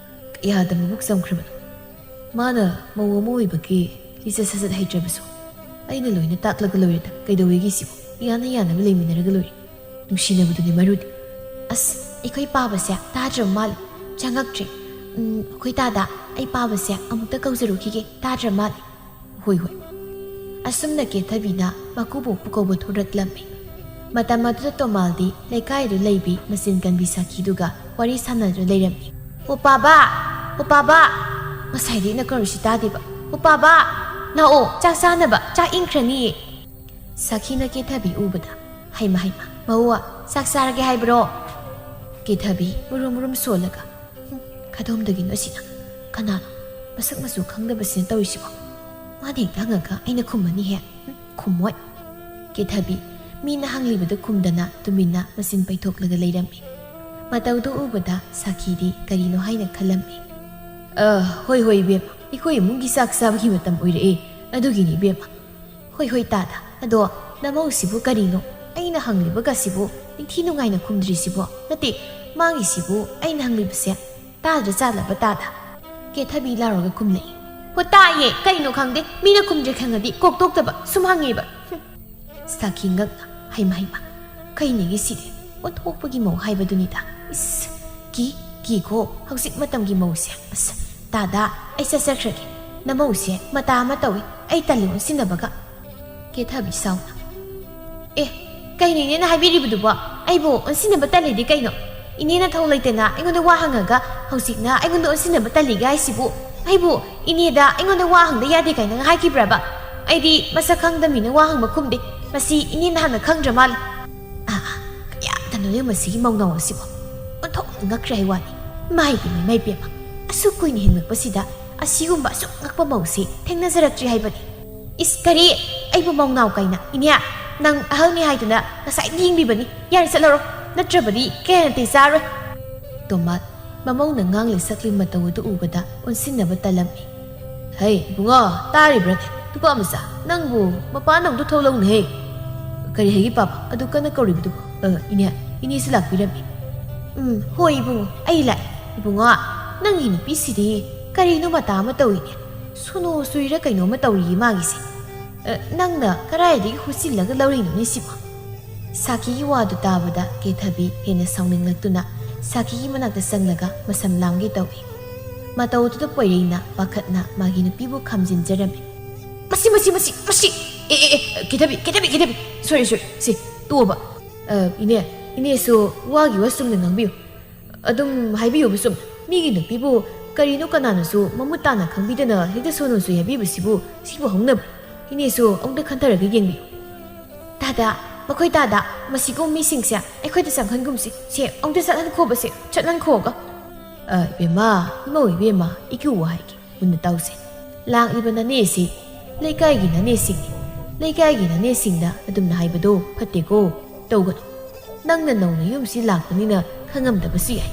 ꯀꯌꯥꯗ ꯃꯕꯨꯛ ꯆꯝꯈ꯭ꯔꯕꯅꯣ꯫ ꯃꯥꯅ ꯃꯧ ꯑꯃ ꯑꯣꯏꯕꯒꯤ ꯂꯤꯆꯠ ꯁꯥꯖꯠ ꯍꯩꯇ꯭ꯔꯕꯁꯨ ꯑꯩꯅ ꯂꯣꯏꯅ ꯇꯥꯛꯂꯒ ꯂꯣꯏꯔꯦꯗ꯫ ꯀꯩꯗꯧꯋꯦꯒꯦ ꯁꯤꯕꯨ? ꯏꯌꯥꯅ ꯌꯥꯅꯕ ꯂꯩꯃꯤꯟꯅꯔꯒ ꯂꯣꯏꯔꯦ꯫ ꯅꯨꯡꯁꯤꯅꯕꯗꯨꯅꯤ ꯃꯔꯨꯗꯤ꯫ ꯑꯁ, ꯑꯩꯈꯣꯏ ꯄꯥꯕꯁꯦ ꯇꯥꯗ꯭ꯔꯕ ꯃꯥꯜꯂꯦ꯫ ꯆꯪꯉꯛꯇ꯭ꯔꯦ꯫ ꯎꯝ, ꯑꯩꯈꯣꯏ ꯇꯥꯗ, ꯑꯩ ꯄꯥꯕꯁꯦ ꯑꯃꯨꯛꯇ ꯀꯧꯖꯔꯨꯈꯤꯒꯦ꯫ ꯇꯥꯗ꯭ꯔ ꯃꯥꯜꯂꯦ꯫ ꯍꯣꯏ, ꯍꯣꯏ꯫ ꯑꯁꯨꯝꯅ ꯀꯦꯊꯕꯤꯅ ꯃꯀꯨꯕꯣꯛꯄꯨ ꯀꯧꯕ ꯊꯣꯔꯛꯂꯝꯃꯤ꯫ ꯃꯇꯝ ꯑꯗꯨꯗ ꯇꯣꯃꯥꯜꯗꯤ ꯂꯩꯀꯥꯏꯗꯨ ꯂꯩꯕꯤ ꯃꯆꯤꯟ ꯀꯟꯕꯤ ꯁꯥꯈꯤꯗꯨꯒ ꯋꯥꯔꯤ ꯁꯥꯟꯅꯗꯨꯅ ꯂꯩꯔꯝꯃꯤ꯫ "ꯑꯣ ꯄꯥꯕ! ꯑꯣ ꯄꯥꯕ!" ꯉꯁꯥꯏꯗꯤ ꯑꯩꯅ ꯀꯧꯔꯤꯁꯤ ꯇꯥꯗꯦꯕ꯫ "ꯑꯣ ꯄꯥꯕ! ꯂꯥꯛꯑꯣ, ꯆꯥꯛ ꯆꯥꯅꯕ, ꯆꯥꯛ ꯏꯪꯈ꯭ꯔꯅꯤꯌꯦ꯫" ꯁꯥꯈꯤꯅ ꯀꯦꯊꯕꯤ ꯎꯕꯗ, "ꯍꯩꯃ ꯍꯩꯃ, ꯃꯧ, ꯆꯥꯛ ꯆꯥꯔꯒꯦ ꯍꯥꯏꯕ꯭ꯔꯣ?" ꯀꯦꯊꯕꯤ ꯃꯨꯔꯨꯝ ꯃꯨꯔꯨꯝ ꯁꯣꯜꯂꯒ, "ꯍꯨꯝ, ꯀꯗꯣꯝꯗꯒꯤꯅꯣ ꯑꯁꯤꯅ? ꯀꯅꯥꯅꯣ? ꯃꯁꯛ ꯃꯆꯨ ꯈꯪꯗꯕꯁꯤꯅ ꯇꯧꯔꯤꯁꯤꯕꯣ? ꯃꯥꯅ ꯍꯦꯛꯇ ꯍꯪꯉꯒ ꯑꯩꯅ ꯈꯨꯝꯃꯅꯤꯍꯦ꯫ ꯍꯨꯝ, ꯈꯨꯝꯃꯣꯏ꯫" ꯀꯦꯊꯕꯤ ꯃꯤꯅ ꯍꯪꯂꯤꯕꯗ ꯈꯨꯝꯗꯅ ꯇꯨꯃꯤꯟꯅ ꯃꯆꯤꯟ ꯄꯩꯊꯣꯛꯂꯒ ꯂꯩꯔꯝꯃꯤ꯫ ꯃꯇꯧꯗꯨ ꯎꯕꯗ ꯁꯥꯈꯤꯗꯤ ꯀꯔꯤꯅꯣ ꯍꯥꯏꯅ ꯈꯜꯂꯝꯃꯤ꯫ "ꯑ, ꯍꯣꯏ ꯍꯣꯏ ꯏꯕꯦꯝꯃ, ꯑꯩꯈꯣꯏ ꯏꯃꯨꯡꯒꯤ ꯆꯥꯛ ꯆꯥꯕꯒꯤ ꯃꯇꯝ ꯑꯣꯏꯔꯛꯑꯦ꯫ ꯑꯗꯨꯒꯤꯅꯤ ꯏꯕꯦꯝꯃ꯫" "ꯍꯣꯏ ꯍꯣꯏ ꯇꯥꯗ, ꯑꯗꯣ ꯅꯃꯧꯁꯤꯕꯨ ꯀꯔꯤꯅꯣ? ꯑꯩꯅ ꯍꯪꯂꯤꯕꯒꯁꯤꯕꯨ ꯅꯤꯡꯊꯤ ꯅꯨꯡꯉꯥꯏꯅ ꯈꯨꯝꯗ꯭ꯔꯤꯁꯤꯕꯣ? ꯅꯠꯇꯦ, ꯃꯥꯒꯤꯁꯤꯕꯨ ꯑꯩꯅ ꯍꯪꯂꯤꯕꯁꯦ ꯇꯥꯗ꯭ꯔ ꯆꯥꯜꯂꯕ ꯇꯥꯗ?" ꯀꯦꯊꯕꯤ ꯂꯥꯎꯔꯒ ꯈꯨꯝꯂꯛꯏ꯫ "ꯍꯣ ꯇꯥꯏꯌꯦ, ꯀꯩꯅꯣ ꯈꯪꯗꯦ, ꯃꯤꯅ ꯈꯨꯝꯗ꯭ꯔꯦ ꯈꯪꯉꯗꯤ ꯀꯣꯛ ꯇꯣꯛꯇꯕ ꯁꯨꯝ ꯍꯪꯉꯦꯕ꯫" ꯍꯨꯝ꯫ ꯁꯥꯈꯤ ꯉꯛꯅ, ꯍꯩꯃ ꯍꯩꯃ, ꯀꯩꯅꯦꯒꯤ ꯁꯤꯗꯤ? ꯑꯣꯟꯊꯣꯛꯄꯒꯤ ꯃꯧ ꯍꯥꯏꯕꯗꯨꯅꯤꯗ꯫ ꯏꯁ, ꯀꯤ, ꯀꯤꯀꯣ ꯍꯧꯖꯤꯛ ꯃꯇꯝꯒꯤ ꯃꯧꯁꯦ꯫ ꯑꯁ, ꯇꯥꯗ, ꯑꯩ ꯆꯠꯆꯈ꯭ꯔꯒꯦ꯫ ꯅꯃꯧꯁꯦ ꯃꯇꯥ ꯑꯃ ꯇꯧꯏ, ꯑꯩ ꯇꯜꯂꯤ ꯑꯣꯟꯁꯤꯟꯅꯕꯒ꯫ ꯀꯦꯊꯕꯤ ꯁꯥꯎꯅ, "ꯑꯦ, ꯀꯩꯅꯣ ꯏꯅꯦꯅ ꯍꯥꯏꯕꯤꯔꯤꯕꯗꯨꯕꯣ? ꯑꯩꯕꯨ ꯑꯣꯟꯁꯤꯟꯅꯕ ꯇꯜꯂꯤꯗꯤ ꯀꯩꯅꯣ? ꯏꯅꯦꯅ ꯊꯧ ꯂꯩꯇꯅ ꯑꯩꯉꯣꯟꯗ ꯋꯥ ꯍꯪꯉꯒ ꯍꯧꯖꯤꯛꯅ ꯑꯩꯉꯣꯟꯗ ꯑꯣꯟꯁꯤꯟꯅꯕ ꯇꯜꯂꯤꯒ ꯍꯥꯏꯁꯤꯕꯨ? ꯑꯩꯕꯨ ꯏꯅꯦꯗ ꯑꯩꯉꯣꯟꯗ ꯋꯥ ꯍꯪꯗ ꯌꯥꯗꯦ ꯀꯥꯏꯅꯒ ꯍꯥꯏꯈꯤꯕ꯭ꯔꯕ? ꯑꯩꯗꯤ ꯃꯁꯛ ꯈꯪꯗꯕ ꯃꯤꯅ ꯋꯥ ꯍꯪꯕ ꯈꯨꯝꯗꯦ꯫ ꯃꯁꯤ ꯏꯅꯦꯅ ꯍꯥꯟꯅ ꯈꯪꯗ꯭ꯔ ꯃꯥꯜꯂꯦ꯫ ꯑꯥ, ꯀꯌꯥꯗꯅꯣꯅꯦ ꯃꯁꯤꯒꯤ ꯃꯧꯅꯥꯎ ꯑꯁꯤꯕꯣ? ꯑꯣꯟꯊꯣꯛꯅ ꯉꯛꯈ꯭ꯔꯦ ꯍꯥꯏ ꯋꯥꯅꯤ꯫ ꯃꯥꯏ ꯄꯦꯝꯃ, ꯏꯃꯥꯏ ꯄꯦꯝꯃ, ꯑꯁꯨꯛ ꯀꯨꯏꯅ ꯍꯤꯡꯂꯛꯄꯁꯤꯗ ꯑꯁꯤꯒꯨꯝꯕ ꯑꯁꯨꯛ ꯉꯛꯄ ꯃꯧꯁꯤ ꯊꯦꯡꯅꯖꯔꯛꯇ꯭ꯔꯤ ꯍꯥꯏꯕꯅꯤ꯫" "ꯏꯁ, ꯀꯔꯤ? ꯑꯩꯕꯨ ꯃꯧꯅꯥꯎ ꯀꯥꯏꯅ? ꯏꯅꯦ, ꯅꯪ ꯑꯍꯜꯅꯤ ꯍꯥꯏꯗꯨꯅ ꯉꯁꯥꯏ ꯌꯦꯡꯕꯤꯕꯅꯤ꯫ ꯌꯥꯔꯦ, ꯆꯠꯂꯔꯣ, ꯅꯠꯇ꯭ꯔꯕꯗꯤ ꯀꯌꯥ ꯅꯥꯇꯩ ꯆꯥꯔꯣꯏ꯫" ꯇꯣꯝꯕ, ꯃꯃꯧꯅ ꯉꯥꯡꯂꯤ ꯁꯛꯂꯤ ꯃꯇꯧ ꯑꯗꯨ ꯎꯕꯗ ꯑꯣꯟꯁꯤꯟꯅꯕ ꯇꯜꯂꯝꯃꯤ꯫ "ꯍꯩ, ꯏꯕꯨꯡꯉꯣ, ꯇꯥꯔꯤꯕ꯭ꯔꯅꯦ? ꯅꯨꯄꯥ ꯃꯆꯥ, ꯅꯪꯕꯨ ꯃꯄꯥꯟ ꯑꯃꯨꯛꯇ ꯊꯣꯛꯂꯛꯎꯅꯦꯍꯦ꯫ ꯀꯔꯤ ꯍꯥꯏꯒꯦ ꯄꯥꯕ? ꯑꯗꯨ ꯀꯟꯅ ꯀꯧꯔꯤꯕꯗꯨꯕꯨ?" "ꯑ, ꯏꯅꯦ, ꯏꯅꯦꯁꯨ ꯂꯥꯛꯄꯤꯔꯝꯃꯤ꯫" "ꯎꯝ, ꯍꯣꯏ ꯏꯕꯨꯡꯉꯣ, ꯑꯩ ꯂꯥꯛꯑꯦ꯫ ꯏꯕꯨꯡꯉꯣ, ꯅꯪꯒꯤ ꯅꯨꯄꯤꯁꯤꯗꯤ ꯀꯔꯤꯅꯣ ꯃꯇꯥ ꯑꯃ ꯇꯧꯏꯅꯦ? ꯁꯨꯅꯨ ꯁꯨꯏꯔ ꯀꯩꯅꯣꯝꯃ ꯇꯧꯔꯤꯌꯦ ꯃꯥꯒꯤꯁꯦ꯫ ꯑ, ꯅꯪꯅ ꯀꯗꯥꯏꯗꯒꯤ ꯍꯨꯠꯆꯤꯜꯂꯒ ꯂꯧꯔꯤꯅꯣꯅꯦ ꯁꯤꯕꯣ?" ꯁꯥꯈꯤꯒꯤ ꯋꯥꯗꯨ ꯇꯥꯕꯗ ꯀꯦꯊꯕꯤ ꯍꯦꯟꯅ ꯁꯥꯎꯅꯤꯡꯂꯛꯇꯨꯅ ꯁꯥꯈꯤꯒꯤ ꯃꯅꯥꯛꯇ ꯆꯪꯂꯒ ꯃꯁꯝ ꯂꯥꯝꯒꯦ ꯇꯧꯏ꯫ ꯃꯇꯧꯗꯨꯗ ꯄꯣꯏꯔꯩꯅ ꯄꯥꯈꯠꯅ ꯃꯥꯒꯤ ꯅꯨꯄꯤꯕꯨ ꯈꯥꯝꯖꯤꯟꯖꯔꯝꯃꯤ꯫ "ꯃꯁꯤ, ꯃꯁꯤ, ꯃꯁꯤ, ꯃꯁꯤ! ꯑꯦ, ꯑꯦ, ꯑꯦ, ꯀꯦꯊꯕꯤ, ꯀꯦꯊꯕꯤ, ꯀꯦꯊꯕꯤ! ꯁꯣꯔꯤ, ꯁꯣꯔꯤ, ꯁꯤ, ꯇꯣꯛꯑꯣꯕ꯫ ꯑ, ꯏꯅꯦ, ꯏꯅꯦꯁꯨ ꯋꯥꯒꯤ ꯋꯥ ꯆꯨꯝꯅ ꯉꯥꯡꯕꯤꯌꯨ꯫ ꯑꯗꯨꯝ ꯍꯥꯏꯕꯤꯌꯨꯕ ꯁꯨꯝ꯫ ꯃꯤꯒꯤ ꯅꯨꯄꯤꯕꯨ ꯀꯔꯤꯅꯣ ꯀꯅꯥꯅꯁꯨ ꯃꯃꯨꯠ ꯇꯥꯅ ꯈꯪꯕꯤꯗꯅ ꯍꯦꯛꯇ ꯁꯣꯅꯨ ꯁꯨꯏ ꯍꯥꯏꯕꯤꯕꯁꯤꯕꯨ ꯁꯤꯕꯨ ꯍꯧꯅꯕ꯭ꯔꯥ? ꯏꯅꯦꯁꯨ ꯑꯃꯨꯛꯇ ꯈꯟꯊꯔꯒ ꯌꯦꯡꯕꯤꯌꯨ꯫" "ꯇꯥꯗ, ꯃꯈꯣꯏ ꯇꯥꯗ, ꯃꯁꯤꯒꯨꯝꯕ ꯃꯤꯁꯤꯡꯁꯦ ꯑꯩꯈꯣꯏꯗ ꯆꯪꯍꯟꯒꯨꯝꯁꯤ꯫ ꯁꯦ, ꯑꯃꯨꯛꯇ ꯆꯠꯍꯟꯈꯣꯕꯁꯦ, ꯆꯠꯍꯟꯈꯣꯒ꯫" "ꯑ, ꯏꯕꯦꯝꯃ, ꯏꯃꯧ ꯏꯕꯦꯝꯃ, ꯏꯀꯨ ꯋꯥ ꯍꯥꯏꯒꯦ, ꯃꯨꯟꯅ ꯇꯥꯎꯁꯦ꯫ ꯂꯥꯛꯂꯤꯕ ꯅꯅꯦꯁꯤ ꯂꯩꯀꯥꯏꯒꯤ ꯅꯅꯦꯁꯤꯡꯅꯤ꯫ ꯂꯩꯀꯥꯏꯒꯤ ꯅꯅꯦꯁꯤꯡꯗ ꯑꯗꯨꯝꯅ ꯍꯥꯏꯕꯗꯣ ꯐꯠꯇꯦꯀꯣ, ꯇꯧꯒꯅꯨ꯫ ꯅꯪꯅ ꯅꯧꯅ ꯌꯨꯝꯁꯤ ꯂꯥꯛꯄꯅꯤꯅ ꯈꯪꯉꯝꯗꯕꯁꯨ ꯌꯥꯏ꯫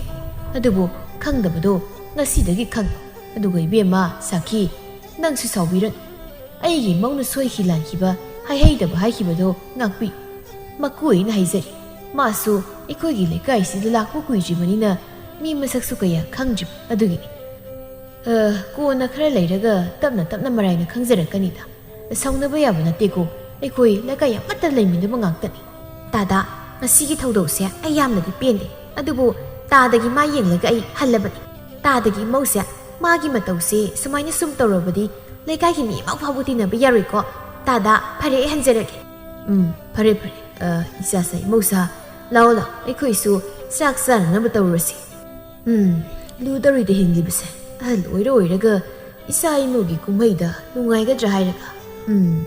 ꯑꯗꯨꯕꯨ ꯈꯪꯗꯕꯗꯣ ꯉꯁꯤꯗꯒꯤ ꯈꯪꯉꯨ꯫ ꯑꯗꯨꯒ ꯏꯕꯦꯝꯃ ꯁꯥꯈꯤ, ꯅꯪꯁꯨ ꯁꯥꯎꯕꯤꯔꯅꯨ꯫ ꯑꯩꯒꯤ ꯃꯧꯅ ꯁꯣꯏꯈꯤ ꯂꯥꯟꯈꯤꯕ, ꯍꯥꯏꯍꯩꯗꯕ ꯍꯥꯏꯈꯤꯕꯗꯣ ꯉꯥꯛꯄꯤ꯫ ꯃꯀꯨ ꯑꯩꯅ ꯍꯥꯏꯖꯔꯤ꯫ ꯃꯥꯁꯨ ꯑꯩꯈꯣꯏꯒꯤ ꯂꯩꯀꯥꯏꯁꯤꯗ ꯂꯥꯛꯄ ꯀꯨꯏꯗ꯭ꯔꯤꯕꯅꯤꯅ ꯃꯤ ꯃꯁꯛꯁꯨ ꯀꯌꯥ ꯈꯪꯗ꯭ꯔꯤꯕ ꯑꯗꯨꯒꯤꯅꯤ꯫ ꯑ, ꯀꯣꯟꯅ ꯈꯔ ꯂꯩꯔꯒ ꯇꯞꯅ ꯇꯞꯅ ꯃꯔꯥꯏꯅ ꯈꯪꯖꯔꯛꯀꯅꯤꯗ꯫ ꯁꯥꯎꯅꯕ ꯌꯥꯕ ꯅꯠꯇꯦꯀꯣ꯫ ꯑꯩꯈꯣꯏ ꯂꯩꯀꯥꯏ ꯑꯃꯠꯇ ꯂꯩꯃꯤꯟꯅꯕ ꯉꯥꯛꯇꯅꯤ꯫ ꯇꯥꯗꯥ, ꯉꯁꯤꯒꯤ ꯊꯧꯗꯣꯛꯁꯦ ꯑꯩ ꯌꯥꯝꯅꯗꯤ ꯄꯦꯟꯗꯦ, ꯑꯗꯨꯕꯨ ꯇꯥꯗꯒꯤ ꯃꯥ ꯌꯦꯡꯂꯒ ꯑꯩ ꯍꯜꯂꯕꯅꯤ꯫ ꯇꯥꯗꯒꯤ ꯏꯃꯧꯁꯦ ꯃꯥꯒꯤ ꯃꯇꯧꯁꯦ ꯁꯨꯃꯥꯏꯅ ꯁꯨꯝ ꯇꯧꯔꯕꯗꯤ ꯂꯩꯀꯥꯏꯒꯤ ꯃꯤ ꯑꯃ ꯐꯥꯎꯕ ꯇꯤꯟꯅꯕ ꯌꯥꯔꯣꯏꯀꯣ꯫ ꯇꯥꯗꯥ, ꯐꯔꯦ, ꯑꯩ ꯍꯟꯖꯔꯒꯦ꯫ ꯎꯝ, ꯐꯔꯦ, ꯐꯔꯦ꯫ ꯑ, ꯏꯆꯥꯁꯦ, ꯏꯃꯧꯁꯥ, ꯂꯥꯛꯑꯣ, ꯂꯥꯛꯑꯣ, ꯑꯩꯈꯣꯏꯁꯨ ꯆꯥꯛ ꯆꯥꯅꯅꯕ ꯇꯧꯔꯁꯤ꯫ ꯎꯝ, ꯂꯨꯗꯧꯔꯤꯗ ꯍꯤꯡꯂꯤꯕꯁꯦ꯫ ꯑꯍꯜ ꯑꯣꯏꯔ ꯑꯣꯏꯔꯒ ꯏꯆꯥ ꯏꯃꯧꯒꯤ ꯀꯨꯝꯍꯩꯗ ꯅꯨꯡꯉꯥꯏꯒꯗ꯭ꯔꯥ ꯍꯥꯏꯔꯒ꯫ ꯎꯝ,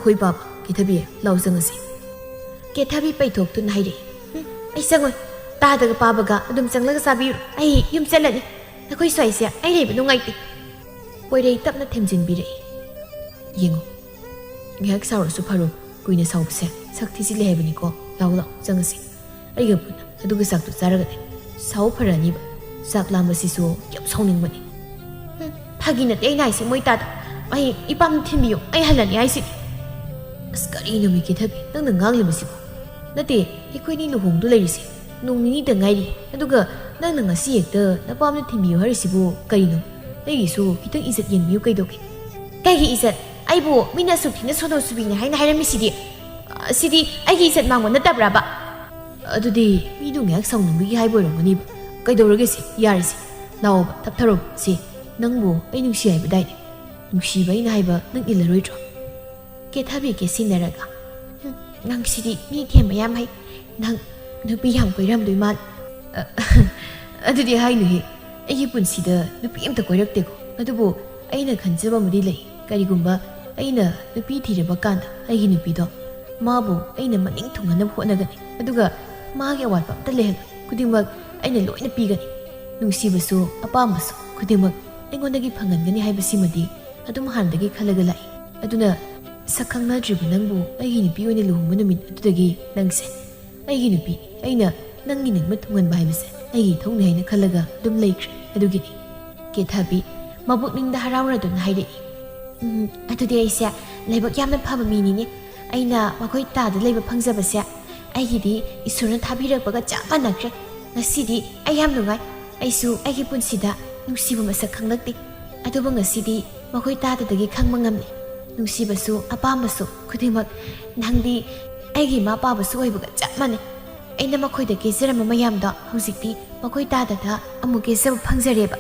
ꯍꯣꯏ ꯄꯥꯕ, ꯀꯦꯊꯕꯤ, ꯂꯥꯛꯑꯣ ꯆꯪꯉꯁꯤ꯫ ꯀꯦꯊꯕꯤ ꯄꯩꯊꯣꯛꯇꯨꯅ ꯍꯥꯏꯔꯛꯏ꯫ "ꯎꯝ, ꯑꯩ ꯆꯪꯉꯣꯏ꯫ ꯇꯥꯗꯒ ꯄꯥꯕꯒ ꯑꯗꯨꯝ ꯆꯪꯂꯒ ꯆꯥꯕꯤꯔꯣ꯫ ꯑꯩ ꯌꯨꯝ ꯆꯠꯂꯅꯤ꯫ ꯅꯈꯣꯏ ꯁ꯭ꯋꯥꯏꯁꯦ ꯑꯩ ꯂꯩꯕ ꯅꯨꯡꯉꯥꯏꯇꯦ꯫" ꯄꯣꯏꯔꯩ ꯇꯞꯅ ꯊꯦꯝꯖꯤꯟꯕꯤꯔꯛꯏ꯫ "ꯌꯦꯡꯉꯨ, ꯉꯥꯏꯍꯥꯛ ꯁꯥꯎꯔꯁꯨ ꯐꯔꯣ, ꯀꯨꯏꯅ ꯁꯥꯎꯕꯁꯦ ꯁꯛ ꯊꯤꯖꯤꯜꯂꯦ ꯍꯥꯏꯕꯅꯤꯀꯣ꯫ ꯂꯥꯛꯑꯣ, ꯂꯥꯛꯑꯣ, ꯆꯪꯉꯁꯤ꯫ ꯑꯩꯒ ꯄꯨꯟꯅ ꯑꯗꯨꯒ ꯆꯥꯛꯇꯨ ꯆꯥꯔꯒꯅꯦ ꯁꯥꯎ ꯐꯔꯅꯤꯕ꯫ ꯆꯥꯛ ꯂꯥꯝꯕꯁꯤꯁꯨ ꯌꯥꯝ ꯁꯥꯎꯅꯤꯡꯕꯅꯤ꯫" "ꯍꯨꯝ, ꯐꯥꯒꯤ ꯅꯠꯇꯦ ꯑꯩꯅ ꯍꯥꯏꯁꯦ, ꯃꯣꯏ ꯇꯥꯗ꯫ ꯑꯩ ꯏꯄꯥꯝꯗ ꯊꯤꯟꯕꯤꯌꯨ, ꯑꯩ ꯍꯜꯂꯅꯤ ꯍꯥꯏꯁꯤꯗꯤ꯫" "ꯑꯁ, ꯀꯔꯤꯅꯣ ꯃꯤ ꯀꯦꯊꯕꯤ, ꯅꯪꯅ ꯉꯥꯡꯂꯤꯕꯁꯤꯕꯨ? ꯅꯠꯇꯦ, ꯑꯩꯈꯣꯏꯅꯤ ꯂꯨꯍꯣꯡꯗꯨ ꯂꯩꯔꯤꯁꯦ ꯅꯣꯡ ꯅꯤꯅꯤꯗ ꯉꯥꯏꯔꯤ, ꯑꯗꯨꯒ ꯅꯪꯅ ꯉꯁꯤ ꯍꯦꯛꯇ ꯅꯄꯥꯝꯗ ꯊꯤꯟꯕꯤꯌꯨ ꯍꯥꯏꯔꯤꯁꯤꯕꯨ ꯀꯔꯤꯅꯣ? ꯑꯩꯒꯤꯁꯨ ꯈꯤꯇꯪ ꯏꯖꯠ ꯌꯦꯡꯕꯤꯌꯨ ꯀꯩꯗꯧꯒꯦ?" "ꯀꯩꯒꯤ ꯏꯖꯠ? ꯑꯩꯕꯨ ꯃꯤꯅ ꯑꯁꯨꯛ ꯊꯤꯅ ꯁꯣꯅꯣ ꯁꯨꯕꯤꯅꯤ ꯍꯥꯏꯅ ꯍꯥꯏꯔꯝꯃꯤꯁꯤꯗꯤ꯫ ꯑ, ꯁꯤꯗꯤ ꯑꯩꯒꯤ ꯏꯖꯠ ꯃꯥꯡꯕ ꯅꯠꯇꯕ꯭ꯔꯕ?" "ꯑꯗꯨꯗꯤ ꯃꯤꯗꯨ ꯉꯥꯏꯍꯥꯛ ꯁꯥꯎꯅꯤꯡꯕꯒꯤ ꯍꯥꯏꯕ ꯑꯣꯏꯔꯝꯒꯅꯤꯕ꯫ ꯀꯩꯗꯧꯔꯒꯦ ꯁꯦ, ꯌꯥꯔꯦꯁꯦ꯫ ꯂꯥꯛꯑꯣꯕ, ꯊꯞꯊꯔꯣꯕ꯫ ꯁꯦ, ꯅꯪꯕꯨ ꯑꯩ ꯅꯨꯡꯁꯤ ꯍꯥꯏꯕꯗꯥꯏꯅꯦ? ꯅꯨꯡꯁꯤꯕ ꯑꯩꯅ ꯍꯥꯏꯕ ꯅꯪ ꯏꯜꯂꯔꯣꯏꯗ꯭ꯔꯣ?" ꯀꯦꯊꯕꯤ ꯀꯦꯁꯤꯟꯅꯔꯒ, "ꯍꯨꯝ, ꯅꯪꯁꯤꯗꯤ ꯃꯤ ꯊꯦꯝꯕ ꯌꯥꯝ ꯍꯩ꯫ ꯅꯪ ꯅꯨꯄꯤ ꯌꯥꯝ ꯀꯣꯏꯔꯝꯗꯣꯏ ꯃꯥꯜꯂꯦ꯫" "ꯑ, ꯑꯗꯨꯗꯤ ꯍꯥꯏꯅꯨꯍꯦ꯫ ꯑꯩꯒꯤ ꯄꯨꯟꯁꯤꯗ ꯅꯨꯄꯤ ꯑꯝꯇ ꯀꯣꯏꯔꯛꯇꯦꯀꯣ꯫ ꯑꯗꯨꯕꯨ ꯑꯩꯅ ꯈꯟꯖꯕ ꯑꯃꯗꯤ ꯂꯩ꯫ ꯀꯔꯤꯒꯨꯝꯕ ꯑꯩꯅ ꯅꯨꯄꯤ ꯊꯤꯔꯕ ꯀꯥꯟꯗ ꯑꯩꯒꯤ ꯅꯨꯄꯤꯗꯣ, ꯃꯥꯕꯨ ꯑꯩꯅ ꯃꯅꯤꯡ ꯊꯨꯡꯍꯟꯅꯕ ꯍꯣꯠꯅꯒꯅꯤ꯫ ꯑꯗꯨꯒ ꯃꯥꯒꯤ ꯑꯋꯥꯠꯄ ꯑꯝꯇ ꯂꯩꯍꯜꯂꯣꯏ꯫ ꯈꯨꯗꯤꯡꯃꯛ ꯑꯩꯅ ꯂꯣꯏꯅ ꯄꯤꯒꯅꯤ꯫ ꯅꯨꯡꯁꯤꯕꯁꯨ ꯑꯄꯥꯝꯕꯁꯨ ꯈꯨꯗꯤꯡꯃꯛ ꯑꯩꯉꯣꯟꯗꯒꯤ ꯐꯪꯍꯟꯒꯅꯤ ꯍꯥꯏꯕꯁꯤꯃꯗꯤ ꯑꯗꯨꯝ ꯍꯥꯟꯅꯗꯒꯤ ꯈꯜꯂꯒ ꯂꯥꯛꯏ꯫ ꯑꯗꯨꯅ ꯁꯛ ꯈꯪꯅꯗ꯭ꯔꯤꯕ ꯅꯪꯕꯨ ꯑꯩꯒꯤ ꯅꯨꯄꯤ ꯑꯣꯏꯅ ꯂꯨꯍꯣꯡꯕ ꯅꯨꯃꯤꯠ ꯑꯗꯨꯗꯒꯤ ꯅꯪꯁꯦ ꯑꯩꯒꯤ ꯅꯨꯄꯤ, ꯑꯩꯅ ꯅꯪꯒꯤ ꯅꯤꯡꯕ ꯊꯨꯡꯍꯟꯕ ꯍꯥꯏꯕꯁꯦ ꯑꯩꯒꯤ ꯏꯊꯧꯅꯤ ꯍꯥꯏꯅ ꯈꯜꯂꯒ ꯑꯗꯨꯝ ꯂꯩꯈ꯭ꯔꯦ꯫ ꯑꯗꯨꯒꯤꯅꯤ꯫" ꯀꯦꯊꯕꯤ ꯃꯕꯨꯛꯅꯤꯡꯗ ꯍꯔꯥꯎꯔꯗꯨꯅ ꯍꯥꯏꯔꯛꯏ꯫ "ꯎꯝ, ꯑꯗꯨꯗꯤ ꯑꯩꯁꯦ ꯂꯥꯏꯕꯛ ꯌꯥꯝꯅ ꯐꯕ ꯃꯤꯅꯤꯅꯦ꯫ ꯑꯩꯅ ꯃꯈꯣꯏ ꯇꯥꯗ ꯂꯩꯕ ꯐꯪꯖꯕꯁꯦ ꯑꯩꯒꯤꯗꯤ ꯏꯁꯣꯔꯅ ꯊꯥꯕꯤꯔꯛꯄꯒ ꯆꯞ ꯃꯥꯟꯅꯈ꯭ꯔꯦ꯫ ꯉꯁꯤꯗꯤ ꯑꯩ ꯌꯥꯝ ꯅꯨꯡꯉꯥꯏ꯫ ꯑꯩꯁꯨ ꯑꯩꯒꯤ ꯄꯨꯟꯁꯤꯗ ꯅꯨꯡꯁꯤꯕ ꯃꯁꯛ ꯈꯪꯂꯛꯇꯦ꯫ ꯑꯗꯨꯕꯨ ꯉꯁꯤꯗꯤ ꯃꯈꯣꯏ ꯇꯥꯗꯗꯒꯤ ꯈꯪꯕ ꯉꯝꯂꯦ꯫" ꯅꯨꯡꯁꯤꯕꯁꯨ ꯑꯄꯥꯝꯕꯁꯨ ꯈꯨꯗꯤꯡꯃꯛ ꯅꯪꯗꯤ ꯑꯩꯒꯤ ꯏꯃꯥ ꯄꯥꯕꯁꯨ ꯑꯣꯏꯕꯒ ꯆꯞ ꯃꯥꯟꯅꯩ꯫ ꯑꯩꯅ ꯃꯈꯣꯏꯗ ꯀꯦꯖꯔꯝꯕ ꯃꯌꯥꯝꯗꯣ ꯍꯧꯖꯤꯛꯇꯤ ꯃꯈꯣꯏ ꯇꯥꯗꯅ ꯑꯃꯨꯛ ꯀꯦꯖꯕ ꯐꯪꯖꯔꯦꯕ꯫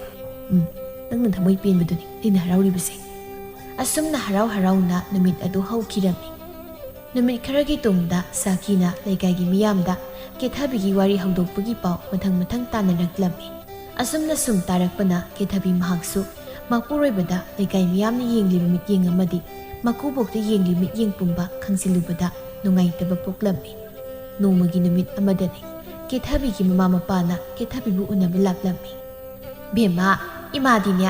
ꯎꯝ, ꯅꯪꯅ ꯊꯃꯣꯏ ꯄꯦꯟꯕꯗꯨꯅꯤ ꯑꯩꯅ ꯍꯔꯥꯎꯔꯤꯕꯁꯦ꯫ ꯑꯁꯨꯝꯅ ꯍꯔꯥꯎ ꯍꯔꯥꯎꯅ ꯅꯨꯃꯤꯠ ꯑꯗꯨ ꯍꯧꯈꯤꯔꯝꯃꯤ꯫ ꯅꯨꯃꯤꯠ ꯈꯔꯒꯤ ꯇꯨꯡꯗ ꯁꯥꯈꯤꯅ ꯂꯩꯀꯥꯏꯒꯤ ꯃꯤꯌꯥꯝꯗ ꯀꯦꯊꯕꯤꯒꯤ ꯋꯥꯔꯤ ꯍꯧꯗꯣꯛꯄꯒꯤ ꯄꯥꯎ ꯃꯊꯪ ꯃꯊꯪ ꯇꯥꯅꯔꯛꯂꯝꯃꯤ꯫ ꯑꯁꯨꯝꯅ ꯁꯨꯝ ꯇꯥꯔꯛꯄꯅ ꯀꯦꯊꯕꯤ ꯃꯍꯥꯛꯁꯨ ꯃꯄꯨꯔꯣꯏꯕꯗ ꯂꯩꯀꯥꯏ ꯃꯤꯌꯥꯝꯅ ꯌꯦꯡꯂꯤꯕ ꯃꯤꯠꯌꯦꯡ ꯑꯃꯗꯤ ꯃꯀꯨꯕꯣꯛꯇ ꯌꯦꯡꯂꯤꯕ ꯃꯤꯠꯌꯦꯡ ꯄꯨꯝꯕ ꯈꯪꯖꯤꯜꯂꯨꯕꯗ ꯅꯨꯡꯉꯥꯏꯇꯕ ꯄꯣꯛꯂꯝꯃꯤ꯫ ꯅꯣꯡꯃꯒꯤ ꯅꯨꯃꯤꯠ ꯑꯃꯗꯅꯤ ꯀꯦꯊꯕꯤꯒꯤ ꯃꯃꯥ ꯃꯄꯥꯅ ꯀꯦꯊꯕꯤꯕꯨ ꯎꯅꯕ ꯂꯥꯛꯂꯝꯃꯤ꯫ "ꯕꯦꯝꯃ, ꯏꯃꯥꯗꯤꯅꯦ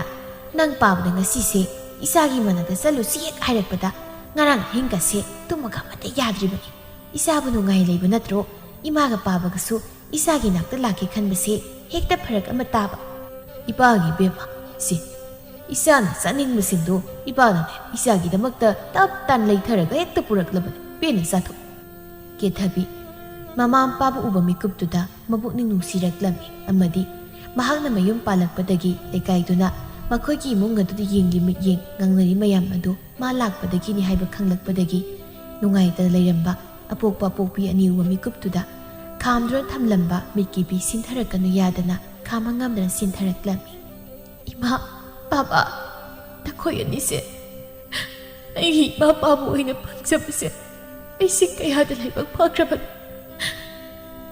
ꯅꯪ ꯄꯥꯕꯗ ꯉꯁꯤꯁꯦ ꯏꯆꯥꯒꯤ ꯃꯅꯥꯛꯇ ꯆꯠꯂꯨꯁꯤ ꯍꯦꯛ ꯍꯥꯏꯔꯛꯄꯗ ꯉꯔꯥꯡ ꯑꯍꯤꯡꯒꯁꯦ ꯇꯨꯝꯃꯒ ꯑꯃꯠꯇ ꯌꯥꯗ꯭ꯔꯤꯕꯅꯤ꯫ ꯏꯆꯥꯕꯨ ꯅꯨꯡꯉꯥꯏ ꯂꯩꯕ ꯅꯠꯇ꯭ꯔꯣ? ꯏꯃꯥꯒ ꯄꯥꯕꯒꯁꯨ ꯏꯆꯥꯒꯤ ꯅꯥꯛꯇ ꯂꯥꯛꯀꯦ ꯈꯟꯕꯁꯦ ꯍꯦꯛꯇ ꯐꯔꯛ ꯑꯃ ꯇꯥꯕ꯫ ꯏꯄꯥꯒꯤ ꯕꯦꯝꯃ, ꯁꯤ ꯏꯆꯥꯅ ꯆꯥꯅꯤꯡꯕꯁꯤꯡꯗꯣ ꯏꯄꯥꯅꯅꯦ ꯏꯆꯥꯒꯤꯗꯃꯛꯇ ꯇꯞ ꯇꯥꯅ ꯂꯩꯊꯔꯒ ꯍꯦꯛꯇ ꯄꯨꯔꯛꯂꯕꯅꯤ꯫ ꯄꯦꯟꯅ ꯆꯥꯊꯣꯛ꯫" ꯀꯦꯊꯕꯤ ꯃꯃꯥ ꯃꯄꯥꯕꯨ ꯎꯕ ꯃꯤꯀꯨꯞꯇꯨꯗ ꯃꯄꯨꯛꯅꯤꯡ ꯅꯨꯡꯁꯤꯔꯛꯂꯝꯃꯤ ꯑꯃꯗꯤ ꯃꯍꯥꯛꯅ ꯃꯌꯨꯝ ꯄꯥꯜꯂꯛꯄꯗꯒꯤ ꯂꯩꯀꯥꯏꯗꯨꯅ ꯃꯈꯣꯏꯒꯤ ꯏꯃꯨꯡ ꯑꯗꯨꯗ ꯌꯦꯡꯂꯤ ꯃꯤꯠꯌꯦꯡ ꯉꯥꯡꯅꯔꯤ ꯃꯌꯥꯝ ꯑꯗꯨ ꯃꯥ ꯂꯥꯛꯄꯗꯒꯤꯅꯤ ꯍꯥꯏꯕ ꯈꯪꯂꯛꯄꯗꯒꯤ ꯅꯨꯡꯉꯥꯏꯇꯅ ꯂꯩꯔꯝꯕ ꯑꯄꯣꯛꯄ ꯑꯄꯣꯛꯄꯤ ꯑꯅꯤ ꯎꯕ ꯃꯤꯀꯨꯞꯇꯨꯗ ꯈꯥꯝꯗꯨꯅ ꯊꯝꯂꯝꯕ ꯃꯤꯠꯀꯤ ꯄꯤ ꯁꯤꯟꯊꯔꯛꯀꯅꯨ ꯌꯥꯗꯅ ꯈꯥꯝꯕ ꯉꯝꯗꯅ ꯁꯤꯟꯊꯔꯛꯂꯝꯃꯤ꯫ "ꯏꯃꯥ, ꯄꯥꯕ, ꯅꯈꯣꯏ ꯑꯅꯤꯁꯦ ꯑꯩꯒꯤ ꯏꯃꯥ ꯄꯥꯕ ꯑꯣꯏꯅ ꯐꯪꯖꯕꯁꯦ ꯑꯩꯁꯦ ꯀꯌꯥꯗ ꯂꯥꯏꯕꯛ ꯐꯈ꯭ꯔꯕꯅꯣ꯫"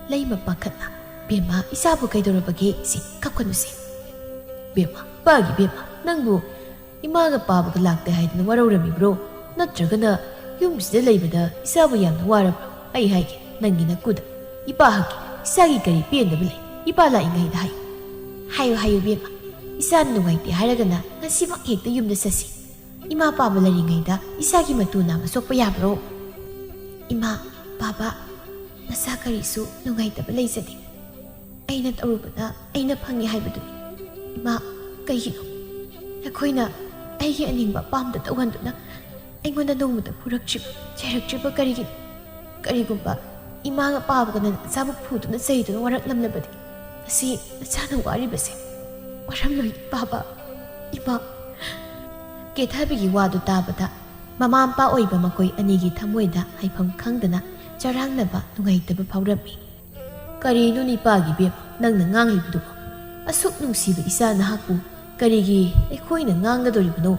ꯂꯩꯃ ꯄꯥꯈꯠꯅ, "ꯕꯦꯝꯃ, ꯏꯆꯥꯕꯨ ꯀꯩꯗꯧꯔꯕꯒꯦ? ꯁꯤ ꯀꯞꯀꯅꯨꯁꯦ꯫" "ꯕꯦꯝꯃ, ꯄꯥꯒꯤ ꯕꯦꯝꯃ, ꯅꯪꯕꯨ ꯏꯃꯥꯒ ꯄꯥꯕꯒ ꯂꯥꯛꯇꯦ ꯍꯥꯏꯗꯅ ꯋꯥꯔꯧꯔꯝꯃꯤꯕ꯭ꯔꯣ? ꯅꯠꯇ꯭ꯔꯒꯅ ꯌꯨꯝꯁꯤꯗ ꯂꯩꯕꯗ ꯏꯆꯥꯕꯨ ꯌꯥꯝꯅ ꯋꯥꯔꯕ꯭ꯔꯣ? ꯑꯩ ꯍꯥꯏꯒꯦ, ꯅꯪꯒꯤ ꯅꯀꯨꯗ ꯏꯄꯥ ꯍꯪꯒꯦ, ꯏꯆꯥꯒꯤ ꯀꯔꯤ ꯄꯦꯟꯗꯕ ꯂꯩ? ꯏꯄꯥ ꯂꯥꯛꯏꯉꯩꯗ ꯍꯥꯏꯌꯨ꯫" "ꯍꯥꯏꯌꯨ, ꯍꯥꯏꯌꯨ ꯕꯦꯝꯃ, ꯏꯆꯥꯅ ꯅꯨꯡꯉꯥꯏꯇꯦ ꯍꯥꯏꯔꯒꯅ ꯉꯁꯤꯃꯛ ꯍꯦꯛꯇ ꯌꯨꯝꯗ ꯆꯠꯁꯤ꯫ ꯏꯃꯥ ꯄꯥꯕ ꯂꯩꯔꯤꯉꯩꯗ ꯏꯆꯥꯒꯤ ꯃꯇꯨ ꯅꯥꯝꯃ ꯁꯣꯛꯄ ꯌꯥꯕ꯭ꯔꯣ?" "ꯏꯃꯥ, ꯄꯥꯕ, ꯅꯆꯥ ꯀꯔꯤꯁꯨ ꯅꯨꯡꯉꯥꯏꯇꯕ ꯂꯩꯖꯗꯦ꯫ ꯑꯩꯅ ꯇꯧꯔꯨꯕꯗ ꯑꯩꯅ ꯐꯪꯉꯤ ꯍꯥꯏꯕꯗꯨꯅꯤ꯫ ꯏꯃꯥ, ꯀꯩꯒꯤꯅꯣ ꯅꯈꯣꯏꯅ ꯑꯩꯒꯤ ꯑꯅꯤꯡꯕ ꯑꯄꯥꯝꯕꯗ ꯇꯧꯍꯟꯗꯨꯅ ꯑꯩꯉꯣꯟꯗ ꯅꯣꯡꯃꯇ ꯐꯨꯔꯛꯇ꯭ꯔꯤꯕ, ꯆꯩꯔꯛꯇ꯭ꯔꯤꯕ ꯀꯔꯤꯒꯤꯅꯣ? ꯀꯔꯤꯒꯨꯝꯕ ꯏꯃꯥꯒ ꯄꯥꯕꯒꯅ ꯅꯆꯥꯕꯨ ꯐꯨꯗꯨꯅ ꯆꯩꯗꯨꯅ ꯋꯥꯔꯛꯂꯝꯂꯕꯗꯤ ꯉꯁꯤ ꯅꯆꯥꯅ ꯋꯥꯔꯤꯕꯁꯦ ꯋꯥꯔꯝꯂꯣꯏ ꯄꯥꯕ, ꯏꯃꯥ꯫" ꯀꯦꯊꯕꯤꯒꯤ ꯋꯥꯗꯨ ꯇꯥꯕꯗ ꯃꯃꯥ ꯃꯄꯥ ꯑꯣꯏꯕ ꯃꯈꯣꯏ ꯑꯅꯤꯒꯤ ꯊꯃꯣꯏꯗ ꯍꯥꯏꯐꯝ ꯈꯪꯗꯅ ꯆꯔꯥꯡꯅꯕ, ꯅꯨꯡꯉꯥꯏꯇꯕ ꯐꯥꯎꯔꯝꯃꯤ꯫ "ꯀꯔꯤꯅꯣ ꯅꯤꯄꯥꯒꯤ ꯕꯦꯝ, ꯅꯪꯅ ꯉꯥꯡꯂꯤꯕꯗꯨꯕꯨ? ꯑꯁꯨꯛ ꯅꯨꯡꯁꯤꯕ ꯏꯆꯥ ꯅꯍꯥꯛꯄꯨ ꯀꯔꯤꯒꯤ ꯑꯩꯈꯣꯏꯅ ꯉꯥꯡꯒꯗꯧꯔꯤꯕꯅꯣ?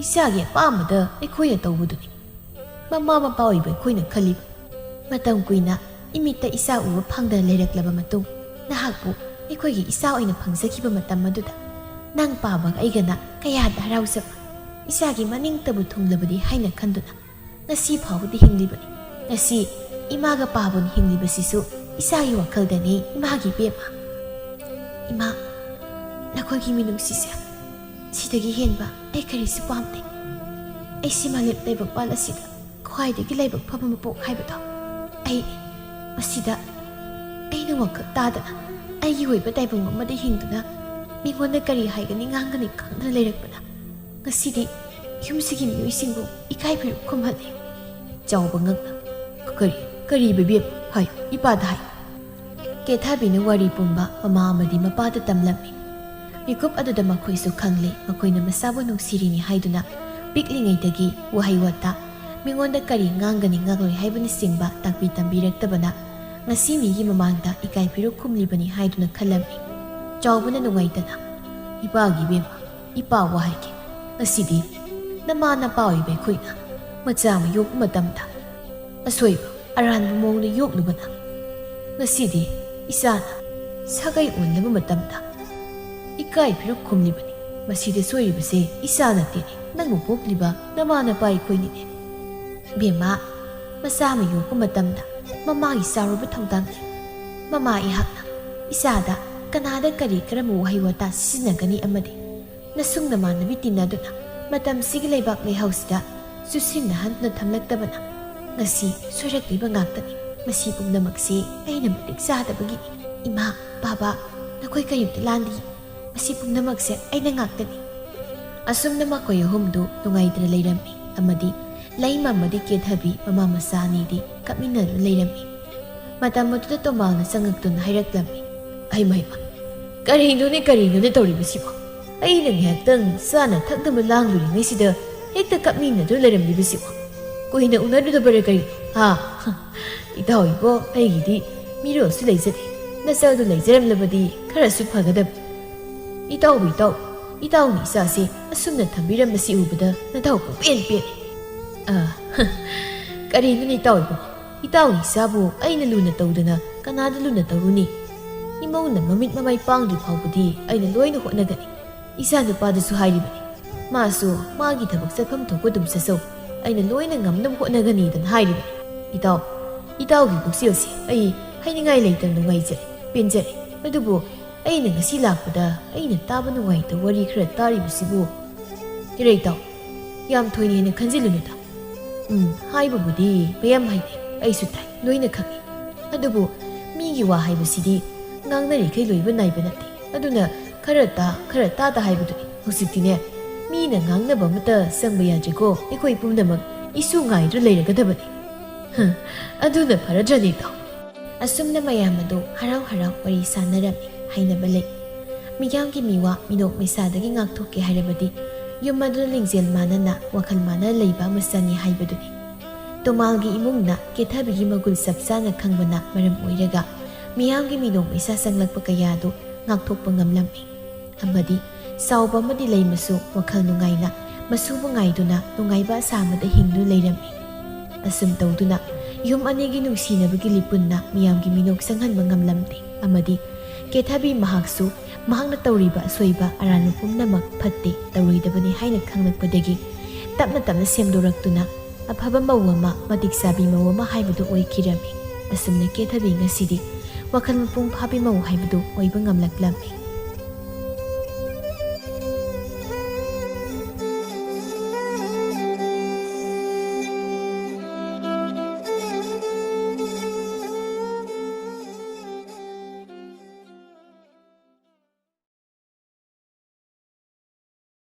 ꯏꯆꯥꯒꯤ ꯑꯄꯥꯝꯕꯗ ꯑꯩꯈꯣꯏꯅ ꯇꯧꯕꯗꯨꯅꯤ ꯃꯃꯥ ꯃꯄꯥ ꯑꯣꯏꯕ ꯑꯩꯈꯣꯏꯅ ꯈꯜꯂꯤꯕ꯫ ꯃꯇꯝ ꯀꯨꯏꯅ ꯏꯃꯤꯠꯇ ꯏꯆꯥ ꯎꯕ ꯐꯪꯗꯅ ꯂꯩꯔꯛꯂꯕ ꯃꯇꯨꯡ, ꯅꯍꯥꯛꯄꯨ ꯑꯩꯈꯣꯏꯒꯤ ꯏꯆꯥ ꯑꯣꯏꯅ ꯐꯪꯖꯈꯤꯕ ꯃꯇꯝ ꯑꯗꯨꯗ ꯅꯪ ꯄꯥꯕꯒ ꯑꯩꯒꯅ ꯀꯌꯥꯗ ꯍꯔꯥꯎꯖꯕ! ꯏꯆꯥꯒꯤ ꯃꯅꯤꯡꯇꯕꯨ ꯊꯨꯡꯂꯕꯗꯤ ꯍꯥꯏꯅ ꯈꯟꯗꯨꯅ ꯉꯁꯤ ꯐꯥꯎꯕꯗꯤ ꯍꯤꯡꯂꯤꯕꯅꯤ꯫ ꯉꯁꯤ ꯏꯃꯥꯒ ꯄꯥꯕꯅ ꯍꯤꯡꯂꯤꯕꯁꯤꯁꯨ ꯏꯆꯥꯒꯤ ꯋꯥꯈꯜꯗꯅꯤ, ꯏꯃꯥꯒꯤ ꯕꯦꯝꯃ꯫ ꯏꯃꯥ, ꯅꯈꯣꯏꯒꯤ ꯃꯤꯅꯨꯡꯁꯤꯁꯦ ꯁꯤꯗꯒꯤ ꯍꯦꯟꯕ ꯑꯩ ꯀꯔꯤꯁꯨ ꯄꯥꯝꯗꯦ꯫ ꯑꯩꯁꯤ ꯃꯥꯂꯦꯝ ꯂꯩꯕꯥꯛꯄꯥꯜ ꯑꯁꯤꯗ ꯈ꯭ꯋꯥꯏꯗꯒꯤ ꯂꯥꯏꯕꯛ ꯐꯕ ꯃꯄꯣꯛ ꯍꯥꯏꯕꯗꯣ ꯑꯩꯅꯤ꯫ ꯃꯁꯤꯗ ꯑꯩꯅ ꯋꯥꯈꯜ ꯇꯥꯗꯅ ꯑꯩꯒꯤ ꯑꯣꯏꯕ ꯇꯥꯏꯕꯪ ꯑꯃꯗ ꯍꯤꯡꯗꯨꯅ ꯃꯤꯉꯣꯟꯗ ꯀꯔꯤ ꯍꯥꯏꯒꯅꯤ ꯉꯥꯡꯒꯅꯤ ꯈꯪꯗꯅ ꯂꯩꯔꯛꯄꯗ ꯉꯁꯤꯗꯤ ꯌꯨꯝꯁꯤꯒꯤ ꯃꯤꯑꯣꯏꯁꯤꯡꯕꯨ ꯏꯀꯥꯏ ꯐꯤꯔꯨꯛ ꯈꯨꯝꯍꯜꯂꯤ꯫ ꯆꯥꯎꯕ ꯉꯛꯅ, "ꯀꯔꯤ, ꯀꯔꯤ ꯕꯦꯕꯦꯝ? ꯍꯥꯏꯌꯨ, ꯏꯄꯥꯗ ꯍꯥꯏꯌꯨ꯫" ꯀꯦꯊꯕꯤꯅ ꯋꯥꯔꯤ ꯄꯨꯝꯕ ꯃꯃꯥ ꯑꯃꯗꯤ ꯃꯄꯥꯗ ꯇꯝꯂꯝꯃꯤ꯫ ꯃꯤꯀꯨꯞ ꯑꯗꯨꯗ ꯃꯈꯣꯏꯁꯨ ꯈꯪꯂꯦ, ꯃꯈꯣꯏꯅ ꯃꯁꯥꯕꯨ ꯅꯨꯡꯁꯤꯔꯤꯅꯤ ꯍꯥꯏꯗꯨꯅ ꯄꯤꯛꯂꯤꯉꯩꯗꯒꯤ ꯋꯥꯍꯩ ꯋꯥꯇꯥ, ꯃꯤꯉꯣꯟꯗ ꯀꯔꯤ ꯉꯥꯡꯒꯅꯤ ꯉꯥꯡꯂꯣꯏ ꯍꯥꯏꯕꯅꯆꯤꯡꯕ ꯇꯥꯛꯄꯤ ꯇꯝꯕꯤꯔꯛꯇꯕꯅ ꯉꯁꯤ ꯃꯤꯒꯤ ꯃꯃꯥꯡꯗ ꯏꯀꯥꯏ ꯐꯤꯔꯨꯛ ꯈꯨꯝꯂꯤꯕꯅꯤ ꯍꯥꯏꯗꯨꯅ ꯈꯜꯂꯝꯃꯤ꯫ ꯆꯥꯎꯕꯅ ꯅꯨꯡꯉꯥꯏꯇꯅ, "ꯏꯄꯥꯒꯤ ꯏꯕꯦꯝꯃ, ꯏꯄꯥ ꯋꯥ ꯍꯥꯏꯒꯦ꯫ ꯉꯁꯤꯗꯤ ꯅꯃꯥ ꯅꯄꯥ ꯑꯣꯏꯕ ꯑꯩꯈꯣꯏꯅ ꯃꯆꯥ ꯑꯃ ꯌꯣꯛꯄ ꯃꯇꯝꯗ ꯑꯁꯣꯏꯕ ꯑꯔꯥꯟꯕ ꯃꯑꯣꯡꯗ ꯌꯣꯛꯂꯨꯕꯅ ꯉꯁꯤꯗꯤ ꯏꯆꯥꯅ ꯁꯥꯒꯩ ꯑꯣꯟꯂꯕ ꯃꯇꯝꯗ ꯏꯀꯥꯏ ꯐꯤꯔꯨꯛ ꯈꯨꯝꯂꯤꯕꯅꯤ꯫ ꯃꯁꯤꯗ ꯁꯣꯏꯔꯤꯕꯁꯦ ꯏꯆꯥ ꯅꯠꯇꯦꯅꯦ, ꯅꯪꯕꯨ ꯄꯣꯛꯂꯤꯕ ꯅꯃꯥ ꯅꯄꯥ ꯑꯩꯈꯣꯏꯅꯤꯅꯦ꯫ ꯕꯦꯝꯃ, ꯃꯆꯥ ꯑꯃ ꯌꯣꯛꯄ ꯃꯇꯝꯗ ꯃꯃꯥꯒꯤ ꯆꯥꯎꯔꯕ ꯊꯧꯗꯥꯡ ꯂꯩ꯫ ꯃꯃꯥ ꯑꯩꯍꯥꯛꯅ ꯏꯆꯥꯗ ꯀꯅꯥꯗ ꯀꯔꯤ ꯀꯔꯝꯕ ꯋꯥꯍꯩ ꯋꯥꯇꯥ ꯁꯤꯖꯤꯟꯅꯒꯅꯤ ꯑꯃꯗꯤ ꯅꯁꯨꯡ ꯅꯃꯥꯟꯅꯕꯤ ꯇꯤꯟꯅꯗꯨꯅ ꯃꯇꯝꯁꯤꯒꯤ ꯂꯩꯕꯥꯛ ꯂꯩꯍꯥꯎꯁꯤꯗ ꯆꯨꯁꯤꯟꯅꯍꯟꯗꯨꯅ ꯊꯝꯂꯛꯇꯕꯅ ꯉꯁꯤ ꯁꯣꯏꯔꯛꯂꯤꯕ ꯉꯥꯛꯇꯅꯤ꯫ ꯃꯁꯤ ꯄꯨꯝꯅꯃꯛꯁꯤ ꯑꯩꯅ ꯃꯇꯤꯛ ꯆꯥꯗꯕꯒꯤꯅꯤ꯫ ꯏꯃꯥ, ꯕꯥꯕꯥ, ꯅꯈꯣꯏ ꯀꯔꯤꯝꯇ ꯂꯥꯟꯗꯦ꯫ ꯃꯁꯤ ꯄꯨꯝꯅꯃꯛꯁꯦ ꯑꯩꯅ ꯉꯥꯛꯇꯅꯤ꯫" ꯑꯁꯨꯝꯅ ꯃꯈꯣꯏ ꯑꯍꯨꯝꯗꯨ ꯅꯨꯡꯉꯥꯏꯇꯅ ꯂꯩꯔꯝꯃꯤ ꯑꯃꯗꯤ ꯂꯩꯃ ꯑꯃꯗꯤ ꯀꯦꯊꯕꯤ ꯃꯃꯥ ꯃꯆꯥ ꯑꯅꯤꯗꯤ ꯀꯞꯃꯤꯟꯅꯗꯨꯅ ꯂꯩꯔꯝꯃꯤ꯫ ꯃꯇꯝ ꯑꯗꯨꯗ ꯇꯣꯃꯥꯜꯅ ꯆꯪꯉꯛꯇꯨꯅ ꯍꯥꯏꯔꯛꯂꯝꯃꯤ, "ꯍꯩꯃ, ꯍꯩꯃ, ꯀꯔꯤꯅꯣꯅꯦ, ꯀꯔꯤꯅꯣꯅꯦ ꯇꯧꯔꯤꯕꯁꯤꯕꯣ? ꯑꯩꯅ ꯉꯥꯏꯍꯥꯛꯇꯪ ꯆꯥꯅ ꯊꯛꯅꯕ ꯂꯥꯡꯂꯨꯔꯤꯉꯩꯁꯤꯗ ꯍꯦꯛꯇ ꯀꯞꯃꯤꯟꯅꯗꯨꯅ ꯂꯩꯔꯝꯂꯤꯕꯁꯤꯕꯣ? ꯀꯨꯏꯅ ꯎꯅꯔꯨꯗꯕꯔ ꯀꯔꯤꯅꯣ? ꯍꯥ? ꯏꯇꯥꯎ ꯏꯕꯣ, ꯑꯩꯒꯤꯗꯤ ꯃꯤꯔꯣꯜꯁꯨ ꯂꯩꯖꯗꯦ꯫ ꯅꯆꯥꯗꯨ ꯂꯩꯖꯔꯝꯂꯕꯗꯤ ꯈꯔꯁꯨ ꯐꯒꯗꯕ꯫ ꯏꯇꯥꯎꯕꯨ ꯏꯇꯥꯎ, ꯏꯇꯥꯎꯅ ꯏꯆꯥꯁꯦ ꯑꯁꯨꯝꯅ ꯊꯝꯕꯤꯔꯝꯕꯁꯤ ꯎꯕꯗ ꯅꯇꯥꯎ ꯄꯨꯡꯄꯦꯟ ꯄꯦꯜꯂꯦ꯫ ꯑ, ꯀꯔꯤꯅꯣꯅꯦ ꯏꯇꯥꯎ ꯏꯕꯣ? ꯏꯇꯥꯎꯒꯤ ꯏꯆꯥꯕꯨ ꯑꯩꯅ ꯂꯨꯅ ꯇꯧꯗꯅ ꯀꯅꯥꯗ ꯂꯨꯅ ꯇꯧꯔꯨꯅꯤ? ꯏꯃꯧꯅ ꯃꯃꯤꯠ ꯃꯃꯥꯏ ꯄꯥꯡꯗ꯭ꯔꯤ ꯐꯥꯎꯕꯗꯤ ꯑꯩꯅ ꯂꯣꯏꯅ ꯍꯣꯠꯅꯒꯅꯤ꯫ ꯏꯆꯥ ꯅꯨꯄꯥꯗꯨꯁꯨ ꯍꯥꯏꯔꯤꯕꯅꯤ꯫ ꯃꯥꯁꯨ ꯃꯥꯒꯤ ꯊꯕꯛ ꯆꯠꯐꯝ ꯊꯣꯛꯄ ꯑꯗꯨꯝ ꯆꯠꯆꯧ꯫ ꯑꯩꯅ ꯂꯣꯏꯅ ꯉꯝꯅꯕ ꯍꯣꯠꯅꯒꯅꯤꯗꯅ ꯍꯥꯏꯔꯤꯕꯅꯤ꯫ ꯏꯇꯥꯎ, ꯏꯇꯥꯎꯒꯤ ꯄꯨꯛꯆꯦꯜꯁꯦ ꯑꯩ ꯍꯥꯏꯅꯤꯡꯉꯥꯏ ꯂꯩꯇꯅ ꯅꯨꯡꯉꯥꯏꯖꯔꯦ, ꯄꯦꯟꯖꯔꯦ꯫ ꯑꯗꯨꯕꯨ ꯑꯩꯅ ꯉꯁꯤ ꯂꯥꯛꯄꯗ ꯑꯩꯅ ꯇꯥꯕ ꯅꯨꯡꯉꯥꯏꯇꯕ ꯋꯥꯔꯤ ꯈꯔ ꯇꯥꯔꯤꯕꯁꯤꯕꯨ? ꯏꯔꯩꯇꯥꯎ, ꯌꯥꯝ ꯊꯣꯏꯅ ꯍꯦꯟꯅ ꯈꯟꯖꯤꯜꯂꯨꯅꯨꯗ꯫ ꯎꯝ, ꯍꯥꯏꯕꯕꯨꯗꯤ ꯃꯌꯥꯝ ꯍꯥꯏꯅꯩ, ꯑꯩꯁꯨ ꯇꯥꯏ, ꯂꯣꯏꯅ ꯈꯪꯏ꯫ ꯑꯗꯨꯕꯨ ꯃꯤꯒꯤ ꯋꯥ ꯍꯥꯏꯕꯁꯤꯗꯤ ꯉꯥꯡꯅꯔꯤꯈꯩ ꯂꯣꯏꯕ ꯅꯥꯏꯕ ꯅꯠꯇꯦ꯫ ꯑꯗꯨꯅ ꯈꯔ ꯇꯥ, ꯈꯔ ꯇꯥꯗ ꯍꯥꯏꯕꯗꯨꯅꯤ꯫ ꯍꯧꯖꯤꯛꯇꯤꯅꯦ, ꯃꯤꯅ ꯉꯥꯡꯅꯕ ꯑꯃꯠꯇ ꯆꯪꯕ ꯌꯥꯗ꯭ꯔꯦꯀꯣ꯫ ꯑꯩꯈꯣꯏ ꯄꯨꯝꯅꯃꯛ ꯏꯁꯨ ꯉꯥꯏꯗꯨꯅ ꯂꯩꯔꯒꯗꯕꯅꯤ꯫ ꯍ, ꯑꯗꯨꯅ ꯐꯔꯗ꯭ꯔꯅꯦ ꯏꯇꯥꯎ? ꯑꯁꯨꯝꯅ ꯃꯌꯥꯝ ꯑꯗꯨ ꯍꯔꯥꯎ ꯍꯔꯥꯎ ꯋꯥꯔꯤ ꯁꯥꯟꯅꯔꯝꯃꯤ ꯍꯥꯏꯅꯕ ꯂꯩ꯫ ꯃꯤꯌꯥꯝꯒꯤ ꯃꯤꯋꯥ ꯃꯤꯅꯣꯛ ꯃꯩꯁꯥꯗꯒꯤ ꯉꯥꯛꯊꯣꯛꯀꯦ ꯍꯥꯏꯔꯕꯗꯤ ꯌꯨꯝ ꯑꯗꯨꯗ ꯂꯤꯡꯖꯦꯜ ꯃꯥꯟꯅꯅ ꯋꯥꯈꯜ ꯃꯥꯟꯅꯅ ꯂꯩꯕ ꯑꯃ ꯆꯪꯏ ꯍꯥꯏꯕꯗꯨꯅꯤ꯫ ꯇꯣꯃꯥꯜꯒꯤ ꯏꯃꯨꯡꯅ ꯀꯦꯊꯕꯤꯒꯤ ꯃꯒꯨꯟ ꯆꯞ ꯆꯥꯅ ꯈꯪꯕꯅ ꯃꯔꯝ ꯑꯣꯏꯔꯒ ꯃꯤꯌꯥꯝꯒꯤ ꯃꯤꯅꯣꯛ ꯃꯩꯁꯥ ꯆꯪꯂꯛꯄ ꯀꯌꯥ ꯑꯗꯨ ꯉꯥꯛꯊꯣꯛꯄ ꯉꯝꯂꯝꯃꯤ꯫ ꯑꯃꯗꯤ ꯆꯥꯎꯕ ꯑꯃꯗꯤ ꯂꯩꯃꯁꯨ ꯋꯥꯈꯜ ꯅꯨꯡꯉꯥꯏꯅ ꯃꯁꯨꯕꯨ ꯉꯥꯏꯗꯨꯅ ꯅꯨꯡꯉꯥꯏꯕ ꯑꯁꯥ ꯑꯃꯗ ꯍꯤꯡꯗꯨꯅ ꯂꯩꯔꯝꯃꯤ꯫ ꯑꯁꯨꯝ ꯇꯧꯗꯨꯅ ꯌꯨꯝ ꯑꯅꯤꯒꯤ ꯅꯨꯡꯁꯤꯅꯕꯒꯤ ꯂꯤꯄꯨꯟꯅ ꯃꯤꯌꯥꯝꯒꯤ ꯃꯤꯅꯣꯛ ꯆꯪꯍꯟꯕ ꯉꯝꯂꯝꯗꯦ꯫ ꯑꯃꯗꯤ ꯀꯦꯊꯕꯤ ꯃꯍꯥꯛꯁꯨ ꯃꯍꯥꯛꯅ ꯇꯧꯔꯤꯕ ꯑꯁꯣꯏꯕ ꯑꯔꯥꯟꯕ ꯄꯨꯝꯅꯃꯛ ꯐꯠꯇꯦ, ꯇꯧꯔꯣꯏꯗꯕꯅꯤ ꯍꯥꯏꯅ ꯈꯪꯂꯛꯄꯗꯒꯤ ꯇꯞꯅ ꯇꯞꯅ ꯁꯦꯝꯗꯣꯔꯛꯇꯨꯅ ꯑꯐꯕ ꯃꯧ ꯑꯃ, ꯃꯇꯤꯛ ꯆꯥꯕꯤ ꯃꯧ ꯑꯃ ꯍꯥꯏꯕꯗꯨ ꯑꯣꯏꯈꯤꯔꯝꯃꯤ꯫ ꯑꯁꯨꯝꯅ ꯀꯦꯊꯕꯤ ꯉꯁꯤꯗꯤ ꯋꯥꯈꯜ ꯃꯄꯨꯡ ꯐꯥꯕꯤ ꯃꯧ ꯍꯥꯏꯕꯗꯨ ꯑꯣꯏꯕ ꯉꯝꯂꯛꯂꯝꯃꯤ꯫